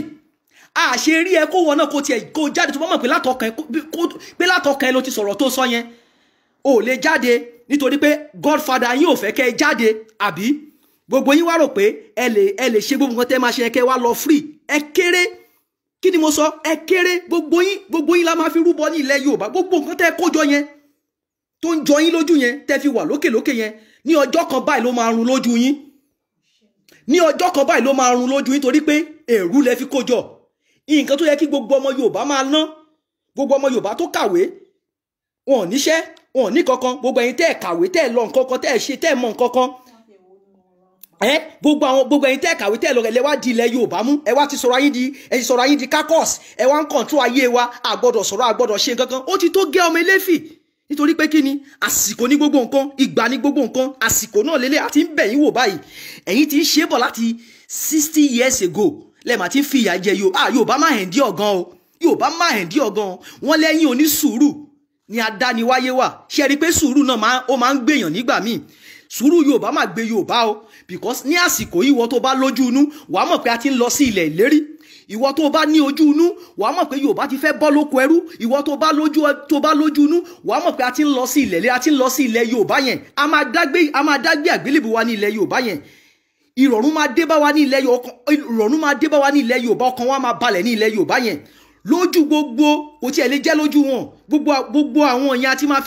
[SPEAKER 1] A ṣe rí ẹ kó wọn náà kó tiẹ̀ kó jáde, tó bá mọ̀ pé látọkàn ẹ ló ti sọ̀rọ̀ tó sọ yẹn. Ò lè jáde nítorí pé godfather yín ò fẹ́ kẹ́ ẹ jáde, àbí gbogbo yín wá rò pé ẹ lè ṣe gbogbo nǹkan tẹ́ máa ṣe, kẹ́ wá lọ free. Ẹ kéré. Kí ni mo sọ? Ẹ kéré. Gbogbo yín la máa fi rúbọ ní ilẹ̀ Yorùbá. Gbogbo nǹkan tẹ́ kó jọ yẹn tó ń jọ yín lójú yẹn, tẹ́ fi wà lókè lókè yẹn, ní ọjọ́ kan báyìí ló máa run lójú yín. Ní ọjọ́ kan báyìí ló máa run lójú yín, torí pé èrú lẹ fi kó jọ. Nǹkan tó yẹ kí gbogbo ọmọ Yorùbá máa ná, gbogbo ọmọ Yorùbá tó kàwé, wọn ò níṣẹ́, wọn ò ní kankan. Gbogbo ẹ̀yin tẹ́ ẹ̀ kàwé, tẹ́ ẹ̀ lọ nǹkan kan, tẹ́ ẹ̀ ṣe, tẹ́ ẹ̀ mọ nǹkan kan, gbogbo ẹ̀yin tẹ́ ẹ̀ kàwé, tẹ́ ẹ̀ lọ, ẹ wá di ilẹ̀ Yorùbá mú. Ẹ wá ti sọ̀rọ̀ ayín di, ẹ ti sọ̀rọ̀ ayín di kakọ́s. Ẹ wá ń kọ̀ǹtró ayé wa. A gbọ́dọ̀ sọ̀rọ̀, a gbọ́dọ̀ ṣe nǹkan kan. Ó ti tó gẹ́ ọmọ eléfì. Nítorí pé kí ni? Àsìkò ní gbogbo nǹkan, ìgbà ní gbogbo nǹkan, àsìkò náà lélẹ̀ àti ń bẹ̀ yín wò báyìí. Ẹ̀yin ti ń ṣe bọ̀ láti 60 years ago lẹ́ẹ̀ma ti ń fi ìyà jẹ Yorùbá máa hẹ̀ ń dí ọ̀gan o. Yorùbá máa hẹ̀ ń dí ọ̀gan. Wọ́n lẹ́yìn onísùúrù ni adániwáyé wà. Ṣe rí i pé sùúrù náà ó máa ń gbèyàn nígbà míì. Sùúrù Yorùbá máa gbé Yorùbá o, because ní àsìkò yìí, ìwọ tó bá lójú inú, wàá mọ̀ pé a ti ń lọ sí ilẹ̀ ìlérí. Ìwọ tó bá ní ojú inú, wàá mọ̀ pé Yorùbá ti fẹ́ bọ́ lóko ẹrú. Ìwọ tó bá lójú inú, wàá mọ̀ pé a ti ń lọ sí ilẹ̀ ìlérí, a ti ń lọ sí ilẹ̀ Yorùbá yẹn. A máa dágbé àgbélébùú wa ní ilẹ̀ Yorùbá yẹn. Ìrọ̀rùn máa dé bá wa ní ilẹ̀ Yorùbá, ìrọ̀rùn máa dé bá wa ní ilẹ̀ Yorùbá, ọkàn wa máa balẹ̀ ní ilẹ̀ Yorùbá yẹn. Lójú gbogbo, kò tiẹ̀ lè jẹ́ lójú wọn. Gbogbo àwọn èèyàn àti máa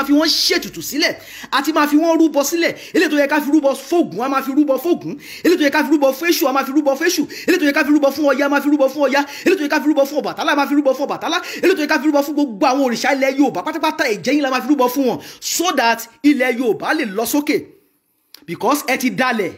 [SPEAKER 1] fi wọ́n ṣètùtù sílẹ̀, àti máa fi wọ́n rúbọ sílẹ̀. Eléyìí tó yẹ ká fi rúbọ fógún, a máa fi rúbọ fógún. Eléyìí tó yẹ ká fi rúbọ fẹ́ṣù, a máa fi rúbọ fẹ́ṣù. Eléyìí tó yẹ ká fi rúbọ fún Ọya, a máa fi rúbọ fún Ọya. Eléyìí tó yẹ ká fi rúbọ fún Ọbàtálá, a máa fi rúbọ fún Ọbàtálá. Eléyìí tó yẹ ká fi rúbọ fún gbogbo àwọn òrìṣà ilẹ̀ Yorùbá pátápátá, ẹ̀jẹ̀ yín la máa fi rúbọ fún wọn, so that ilẹ̀ Yorùbá lè lọ sókè. Because ẹ ti dalẹ̀,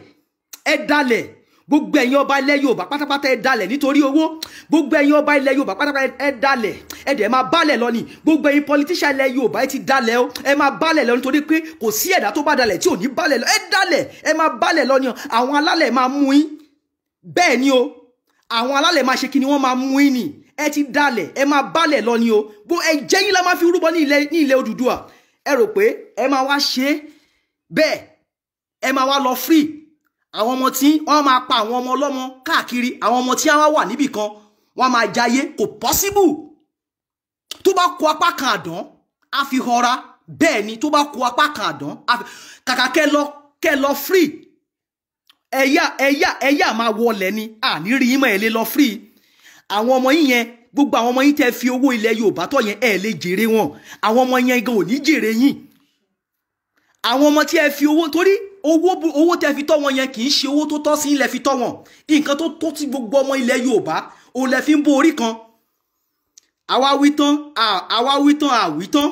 [SPEAKER 1] ẹ dalẹ̀. Gbogbo ẹ̀yin ọba ilẹ̀ Yorùbá pátápátá, ẹ dalẹ̀ nítorí owó. Gbogbo ẹ̀yin ọba ilẹ̀ Yorùbá pátápátá, ẹ dalẹ̀, ẹ dẹ̀ máa balẹ̀ lọ ni. Gbogbo ẹ̀yin politician ilẹ̀ Yorùbá, ẹ ti dalẹ̀ o, ẹ máa balẹ̀ lọ, nítorí pé kò sí ẹ̀dá tó bá dalẹ̀ tí ò ní balẹ̀ lọ. Ẹ dalẹ̀, ẹ máa balẹ̀ lọ ni. Àwọn alálẹ̀ máa mú yín. Bẹ́ẹ̀ ni o, àwọn alálẹ̀ máa ṣe kí ni, wọ́n máa mú yín ni. Ẹ ti dalẹ̀, ẹ máa balẹ̀ lọ ni o. Bó ẹ jẹ́ yín la máa fi rúbọ ní ilẹ̀ Odùduwà. Ẹ rò pé ẹ máa wá ṣe bẹ́ẹ̀, ẹ máa wá lọ free. Àwọn ọmọ tí wọ́n máa pa àwọn ọmọ ọlọ́mọ káàkiri, àwọn ọmọ tí wọ́n wà níbì kan, wọ́n máa jayé. Kò possible. Tó bá kó apá kan àdán, á fi họra. Bẹ́ẹ̀ ni, tó bá kó apá kan àdán, kàkà kẹ́ lọ free, ẹ̀yà máa wọlẹ̀ ni. Àní rí yín mọ́, ẹ̀ lè lọ free. Àwọn ọmọ yín yẹn, gbogbo àwọn ọmọ yín tẹ́ fi owó ilẹ̀ Yorùbá tọ́ yẹn, ẹ̀ lè jèrè wọn. Àwọn ọmọ yẹn gan ò ní jèrè yín. Àwọn ọmọ tí ẹ fi owó, torí owó tẹ́ fi tọ́ wọn yẹn kì í ṣe owó tó tọ́ sí ilẹ̀ fi tọ́ wọn. Nǹkan tó tó ti gbogbo ọmọ ilẹ̀ Yorùbá òun lẹ fi ń bó orí kan. Àwa wí tán, àwí tán.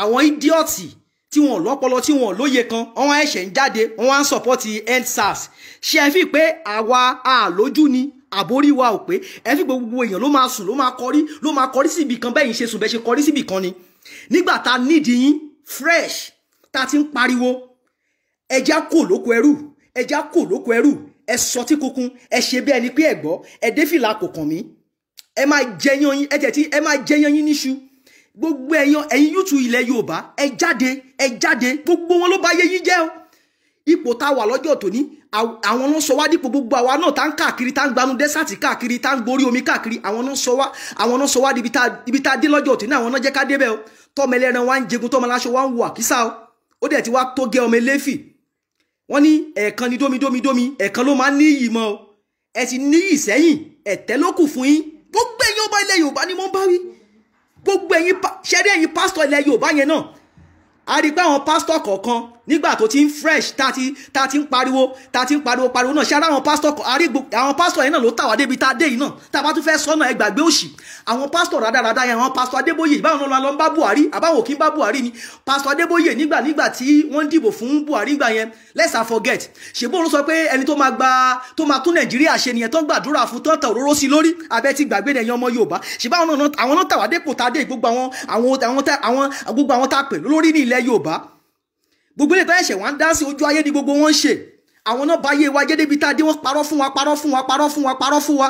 [SPEAKER 1] Àwọn ídíọ̀tì tí wọn lọ́pọlọ, tí wọn lóye kan, wọn ẹ̀ṣẹ̀ ń jáde, wọn wá ń sọ̀pọ́tì EndSARS. Ṣé ẹ fi pé àwa àlójú ni, àbórí wa ò pé? Ẹ fi gbogbo èèyàn ló máa sùn, ló máa kọrí síbi kan, bẹ́ẹ̀ yín ṣe sùn, bẹ́ẹ̀ ṣe kọrí síbi kan ni. Nígbà tá a nídìí yín fresh, tá a ti ń pariwo ẹja kò lóko ẹrú, ẹja kò lóko ẹrú, ẹ sọ tí kunkun, ẹ ṣe bí ẹni pé ẹ gbọ́, ẹ dé fìlà kò kàn mí. Ẹ máa jẹyàn yín, ẹ tẹ̀tí, ẹ máa jẹyàn yín níṣu. Gbogbo ẹ̀yin yútu ilẹ̀ Yorùbá, ẹ jáde, ẹ jáde. Gbogbo wọn ló bá yé yín jẹ́ o. Ipò tá a wà lọ́jọ́ tòní, àwọn ló sọ wá dípò. Gbogbo àwa náà tá ń káàkiri, tá ń gbanú desert káàkiri, tá ń gorí omi káàkiri, àwọn náà sọ wá, àwọn náà sọ wá di ibi tá a dé lọ́jọ́ tòní. Àwọn náà jẹ́ ká débẹ̀ o. Tọ́mọ ẹlẹ́ran wa ń jẹgun, tọ́mọ aláṣọ wa ń wọ àkísà o. Ó dẹ̀ ti wá tó gẹ́ ọmọ eléfì. Wọ́n ní ẹ̀ẹ̀kan ni dómi dómi dómi, ẹ̀ẹ̀kan ló máa ń níyì mọ́ o. Ẹ ti níyì sẹ́yìn, ẹ̀tẹ́ ló kù fún yín. Gbogbo ẹ̀yin ọba ilẹ̀ Yorùbá ni mo ń bá wí. Gbogbo ẹ̀yin ṣẹ́rí, ẹ̀yin pásítọ̀ ilẹ̀ Yorùbá yẹn náà, a rí i pé àwọn pásítọ̀ kọ̀ọ̀kan nígbà tó ti ń fresh, tá ti ń pariwo, tá ti ń pariwo pariwo náà, ṣé ara àwọn pásítọ̀, a rí àwọn pásítọ̀ yẹn náà ló tà wá débi tá a dé yìí náà. Tá a bá tún fẹ́ sọ́nà, ẹ gbàgbé òṣì. Àwọn pásítọ̀ rádaràda yẹn, àwọn pásítọ̀ Adébóyè, báwọn náà lọ ń bá Buhari, àbáwọn kì í bá Buhari ni. Pásítọ̀ Adébóyè nígbà tí wọ́n dìbò fún Buhari gbà yẹn, let's not forget, ṣèbó ló sọ pé ẹni tó máa gba, tó máa tún Nàìjíríà ṣe nìyẹn, tó ń gbàdúrà fún, tó ń ta òróró sí lórí. Abẹ́ ti gbàgbé ẹ̀yin ọmọ Yorùbá? Ṣèbá àwọn náà tà wá dépò tá a dé. Gbogbo àwọn àwọn àwọn gbogbo àwọn tá a pè lórí ní ilẹ̀ Yorùbá, gbogbo ilé tó ẹ̀ṣẹ̀ wá ń dá sí ojú ayé ni gbogbo wọn ń ṣe. Àwọn náà bá yé wa jẹ́ débi tá a dé. Wọ́n parọ́ fún wa, parọ́ fún wa, parọ́ fún wa, parọ́ fún wa.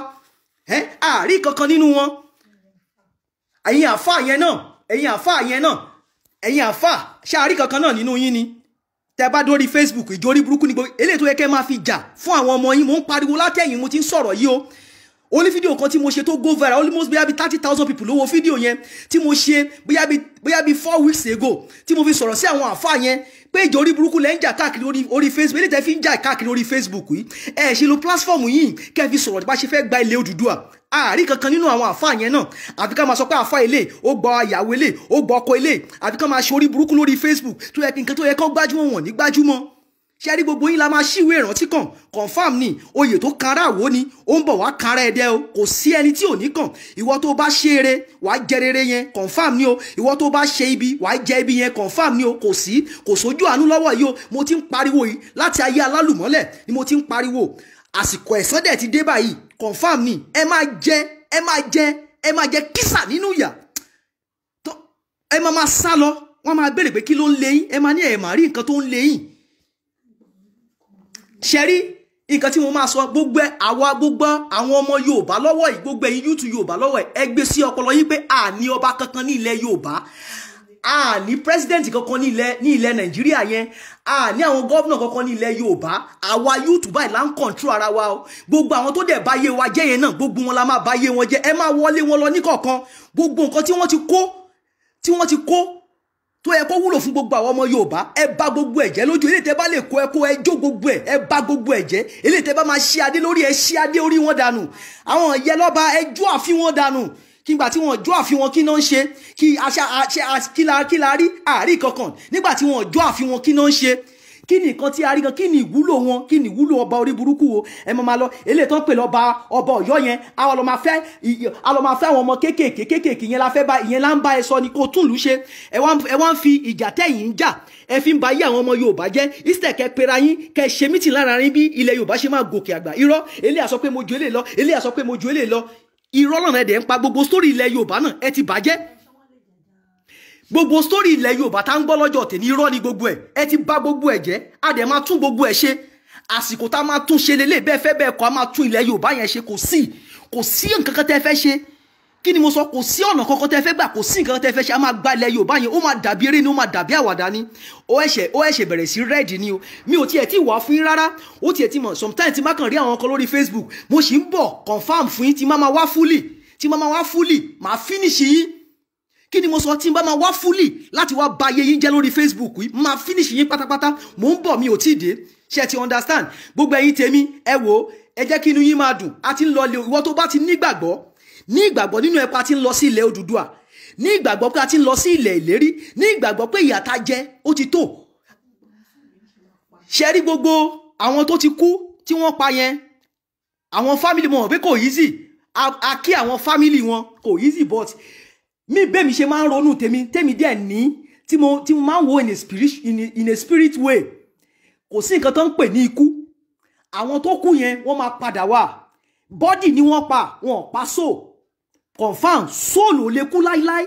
[SPEAKER 1] Ẹ́ àárí kankan nínú wọn. Ẹ̀yin àfáà yẹn náà, ẹ̀yin àfáà yẹn náà, ẹ̀yin àfáà, ṣé àárí kankan náà nínú yín ni? Tẹ bá dórí Facebook, ìjórí burúkú ni gbogbo eléyìí tó yẹ kẹ́ máa fi jà fún àwọn ọmọ yín. Mò ń pariwo látẹ̀yìn, mo ti ń sọ̀rọ̀ yìí o. Ó ní fídíò kan tí mo ṣe tó go viral, almost bóyá bí 30,000 people ló wo fídíò yẹn, tí mo ṣe bóyá bí 4 weeks ago, tí mo fi sọ̀rọ̀ sí àwọn àfáà yẹn pé ìjọ orí burúkú lẹ́ ń jà káàkiri orí Facebook. Eléyìí tẹ́ fi ń jà káàkiri orí Facebook yìí, ẹ ṣe lo platform yìí kẹ́ fi sọ̀rọ̀ bá ṣe fẹ́ gba ilẹ̀ Odùduwà. Àárí kankan nínú àwọn àfáà yẹn náà, àfi ká máa sọ pé àfáà ilé ó gba ìyàwó, ilé ó gba ọkọ ilé, àfi ká máa ṣe orí burúkú lórí Facebook tó yẹ kí nǹkan tó yẹ kó gbájúmọ̀ wọ̀n ní gbájúmọ̀. Ṣe rí, gbogbo yín la máa ṣíwèé ìrántí kan. Confam ni, oyè tó kára àwò ni ó ń bọ̀ wá kára ẹ̀dẹ́ o. Kò sí ẹni tí ò ní kàn. Ìwọ tó bá ṣe eré, wàá jẹ rere yẹn, confam ni o. Ìwọ tó bá ṣe ibi, wàá jẹ ibi yẹn, confam ni o. Kò sí, kò sójú àánú lọ́wọ́ yìí o. Mo ti ń pariwo yìí láti ayé alálùmọ́lẹ̀ ni mo ti ń pariwo. Àsìkò ẹ̀san dẹ̀ ti dé báyìí, confam ni. Ẹ máa jẹ, ẹ máa jẹ, ẹ máa jẹ kísà nínú ìyà. Ẹ máa máa sá lọ, wọ́n máa béèrè pé kí ló ń lé yín, ẹ máa ní ẹ̀ máa rí nǹkan tó ń lé yín. Ṣe rí nǹkan tí mo máa sọ, gbogbo àwa, gbogbo àwọn ọmọ Yorùbá lọ́wọ́ yìí, gbogbo ẹ̀yin youth Yorùbá lọ́wọ́ ẹ̀, ẹ gbé sí ọpọlọ yín pé a ní ọba kankan ní ilẹ̀ Yorùbá, a ní president kankan ní ilẹ̀ Nàìjíríà yẹn, a ní àwọn governor kankan ní ilẹ̀ Yorùbá. Àwa youth báyìí là ń control ara wa o. Gbogbo àwọn tó dẹ̀ báyé wa jẹ́ yẹn náà, gbogbo wọn la máa báyé wọn jẹ́. Ẹ máa wọlé wọn lọ níkọ̀ọ̀kan. Gbogbo nǹkan tí wọ́n ti kó, tí wọ́n ti kó tó yẹ kó wúlò fún gbogbo àwọn ọmọ Yorùbá, ẹ bá gbogbo ẹ̀ jẹ́ lójú. Eléyìí tẹ́ bá lè kó, ẹ kó, ẹ jó gbogbo ẹ̀, ẹ bá gbogbo ẹ̀ jẹ́. Eléyìí tẹ́ bá máa ṣí adé lórí, ẹ ṣí adé orí wọn dànù. Àwọn ìyẹn lọ́ba, ẹ jó àfi wọn dànù. Kí ngbà tí wọn jó àfi wọn, kí náà ń ṣe? Kí aṣa kí la rí? Àárí kankan. Nígbà tí wọn jó àfi wọn, kí náà ń ṣe? Kí ni nǹkan tí a rí gan? Kí ni ìwúlò wọn? Kí ni ìwúlò ọba orí burúkú wo? Ẹ máa lọ eléyìí tó ń pè lọ́ba, ọba Ọ̀yọ́ yẹn, àwọn lọ máa fẹ́, àwọn máa fẹ́ àwọn ọmọ kéékèèké kéékèèké yẹn la fẹ́ bá ìyẹn là ń bá ẹ sọ ni kó tún lù ṣe. Ẹ wá ń fi ìjà tẹ̀yìn ń jà, ẹ fi ń ba ayé àwọn ọmọ Yorùbá jẹ́. Instead kẹ́ pera yín, kẹ́ ṣe meeting lára yín bí ilẹ̀ Yorùbá ṣe máa gòkè àgbà. Irọ́, eléyà sọ pé mo ju eléyìí lọ, eléyà sọ pé mo ju eléyìí lọ. Irọ́ lọ́nà ẹ̀dẹ̀ ń pa. Gbogbo story ilẹ̀ Yorùbá náà, ẹ ti bàjẹ́. Gbogbo story ilẹ̀ Yorùbá tá ń gbọ́ lọ́jọ́ tèmi, irọ́ ni gbogbo ẹ̀. Ẹ ti bà gbogbo ẹ̀ jẹ́. A dẹ̀ máa tún gbogbo ẹ̀ ṣe. Àsìkò tá a máa tún ṣe lélẹ̀, bẹ́ẹ̀ fẹ́ bẹ́ẹ̀ kọ́, a máa tún ilẹ̀ Yorùbá yẹn ṣe. Kò sí nǹkan kan tẹ́ fẹ́ ṣe. Kí ni mo sọ? Kò sí ọ̀nà kankan tẹ́ fẹ́ gbà, kò sí nǹkan kan tẹ́ fẹ́ ṣe. A máa gba ilẹ̀ Yorùbá yẹn, ó máa dàbí eré ni, ó máa dàbí àwàdà ni. Ó ẹ̀ṣẹ̀ bẹ̀rẹ̀ sí red ni o. Mi ò tiẹ̀ tí wà fún yín rárá. Ó tiẹ̀ ti mọ̀, sometimes tí má kàn rí àwọn kan lórí Facebook, mo sì ń bọ̀, confam fún yín. Tí má máa wá fully, tí má máa wá fully, máa finish yín. Kí ni mo sọ? Tí n bá máa wá fully láti wá ba ayé yín jẹ́ lórí Facebook yìí, máa finish yín pátápátá. Mò ń bọ̀, mi ò tí ì dé. Ṣé ti understand? Gbogbo ẹ̀yin tèmi, ẹ wò ó, ẹ jẹ́ kí inú yín máa dùn. A ti ń lọ lé. Ìwọ tó bá ti nígbàgbọ́, ní ìgbàgbọ́ nínú ẹ̀pà, ti ń lọ sí ilẹ̀ Odùduwà, ní ìgbàgbọ́ pé a ti ń lọ sí ilẹ̀ ìlérí, ní ìgbàgbọ́ pé ìyà tá jẹ ó ti tó. Ṣe rí gbogbo àwọn tó ti kú tí wọ́n pa yẹn, àwọn family wọn pé kò easy. A kí àwọn family wọn, kò easy, but mi bẹ́ẹ̀ mi ṣe máa ń ronú tèmi, tèmi díẹ̀ ní tí mo máa ń wo in a spirit way. Kò sí nǹkan tó ń pè ní ikú. Àwọn tó kú yẹn, wọ́n máa padà wá. Body ni wọ́n pa, wọn ò pa soul. Confam, soul ò lè kú láíláí.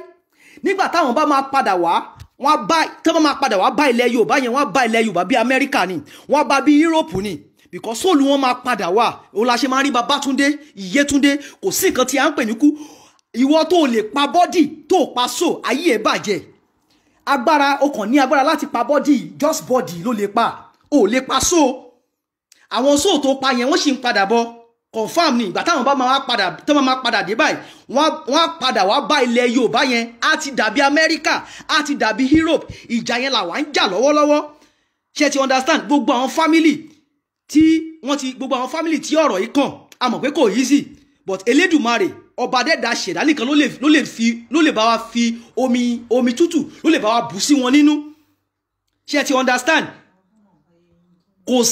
[SPEAKER 1] Nígbà táwọn bá máa padà wá, wọ́n bá tí wọ́n máa padà wá bá ilẹ̀ Yorùbá yẹn, wọ́n bá ilẹ̀ Yorùbá bí Amẹ́ríkà ni, wọ́n bá bí Europe ni, because soul wọn máa padà wá. Òun la ṣe máa ń rí Babátúndé, Ìyétúndé. Kò sí nǹkan tí a ń pè ní kú. Ìwọ tó lè pa body, tó pa soul, ayé ẹ̀ bàjẹ́. Agbára o kàn ní agbára láti pa body, just body ló lè pa. Ò lè pa sóò. Àwọn sóò tó pa yẹn, wọ́n sì ń padà bọ̀, confam ni. Ìgbà táwọn bá máa padà, tó máa padà dé báyìí, wọ́n á padà wá bá ilẹ̀ Yorùbá yẹn, á ti dàbí Amẹ́ríkà, á ti dàbí Europe. Ìjà yẹn làwa ń jà lọ́wọ́lọ́wọ́. Ṣé ti understand? Gbogbo àwọn family tí wọ́n ti, gbogbo àwọn family tí ọ̀rọ̀ yìí kàn, a mọ̀ pé kò easy, but Elédùmarè, ọba dẹ́dà ṣẹ̀dá nìkan ló lè bá wa fi omi tútù, ló lè bá wa bù sí wọn nínú. Ṣé ti understand? Kò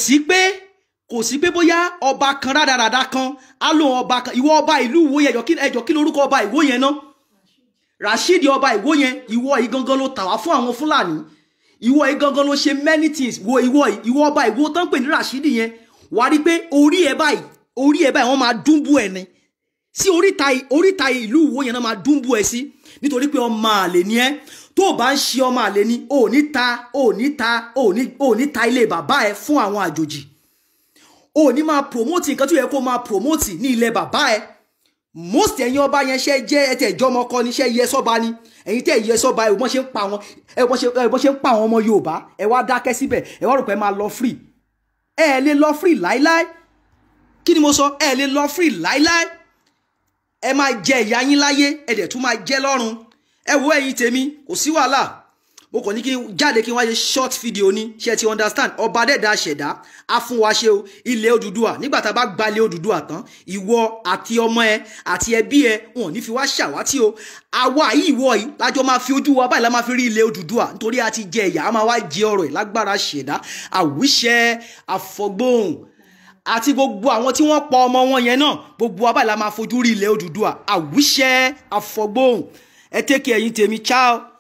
[SPEAKER 1] sí pé bóyá ọba kan rádaràda kan á lóun ọba kan. Ìwọ ọba ìlú Ìwó yẹn, ẹjọ́, kí lorúkọ ọba Ìwó yẹn náà? Rasheed, ọba Ìwó yẹn, ìwọ yìí gangan ló tà wá fún àwọn Fúlàní. Ìwọ yìí gangan ló ṣe many things. Wo ìwọ yìí, ìwọ ọba Ìwó tán pè ní Rasheed yẹn, wàá rí pé orí ẹ báyìí, wọ́n máa dúnbù ẹ ni sí oríta ìlú Ìwó yẹn náà, máa dúnbù ẹ sí, nítorí pé ọmọ àlè ni ẹ. Tó o bá ń ṣe ọmọ àlè ni, ò ní ta ilé bàbá ẹ fún àwọn àjòjì. Ò ní máa promote nǹkan tó yẹ kó máa promote ní ilẹ̀ bàbá ẹ. Most ẹ̀yin ọba yẹn, ṣe jẹ́ ẹ tẹ̀ jọ́ ọmọ kọ́ ni? Ṣe yẹ sọ́ba ni? Ẹ̀yin tẹ̀ yẹ sọ́ba, ẹ̀ wọ́n ṣe ń pa àwọn ọmọ Yorùbá, ẹ wá dákẹ́ síbẹ̀, ẹ wá rò pé ẹ máa lọ free. Ẹ lè lọ free láíláí. Kí ni mo sọ? Ẹ lè lọ free láíláí. Ẹ máa jẹ ìyà yín láyé, ẹ dẹ̀ tún máa jẹ lọ́run. Ẹ wo, ẹ̀yin tèmi, kò sí wàhálà. Mo kàn ní kí n jáde, kí n wá ṣe short video ni. Ṣe ti understand? Ọba dẹ́dà ṣẹ̀dá á fún wa ṣe o. Ilẹ̀ Odùduwà, nígbà tá a bá gba ilẹ̀ Odùduwà tán, ìwọ àti ọmọ ẹ àti ẹbí ẹ, wọn ò ní fi wá ṣàwátì o. Àwa yìí, ìwọ yìí, lájọ máa fi ojú wa báyìí la máa fi rí ilẹ̀ Odùduwà, nítorí a ti jẹ ìyà, a máa wá jẹ ọrọ̀ ẹ̀ lágbára ṣẹ̀dá. Àwíṣẹ àfọgbóhùn àti gbogbo àwọn tí wọ́n pa ọmọ wọn yẹn náà, gbogbo wa báyìí la máa fojú rí ilẹ̀ Odùduwà. Àwíṣẹ àfọgbóhùn. Ẹ take care, ẹ̀yin tèmi. Ciao.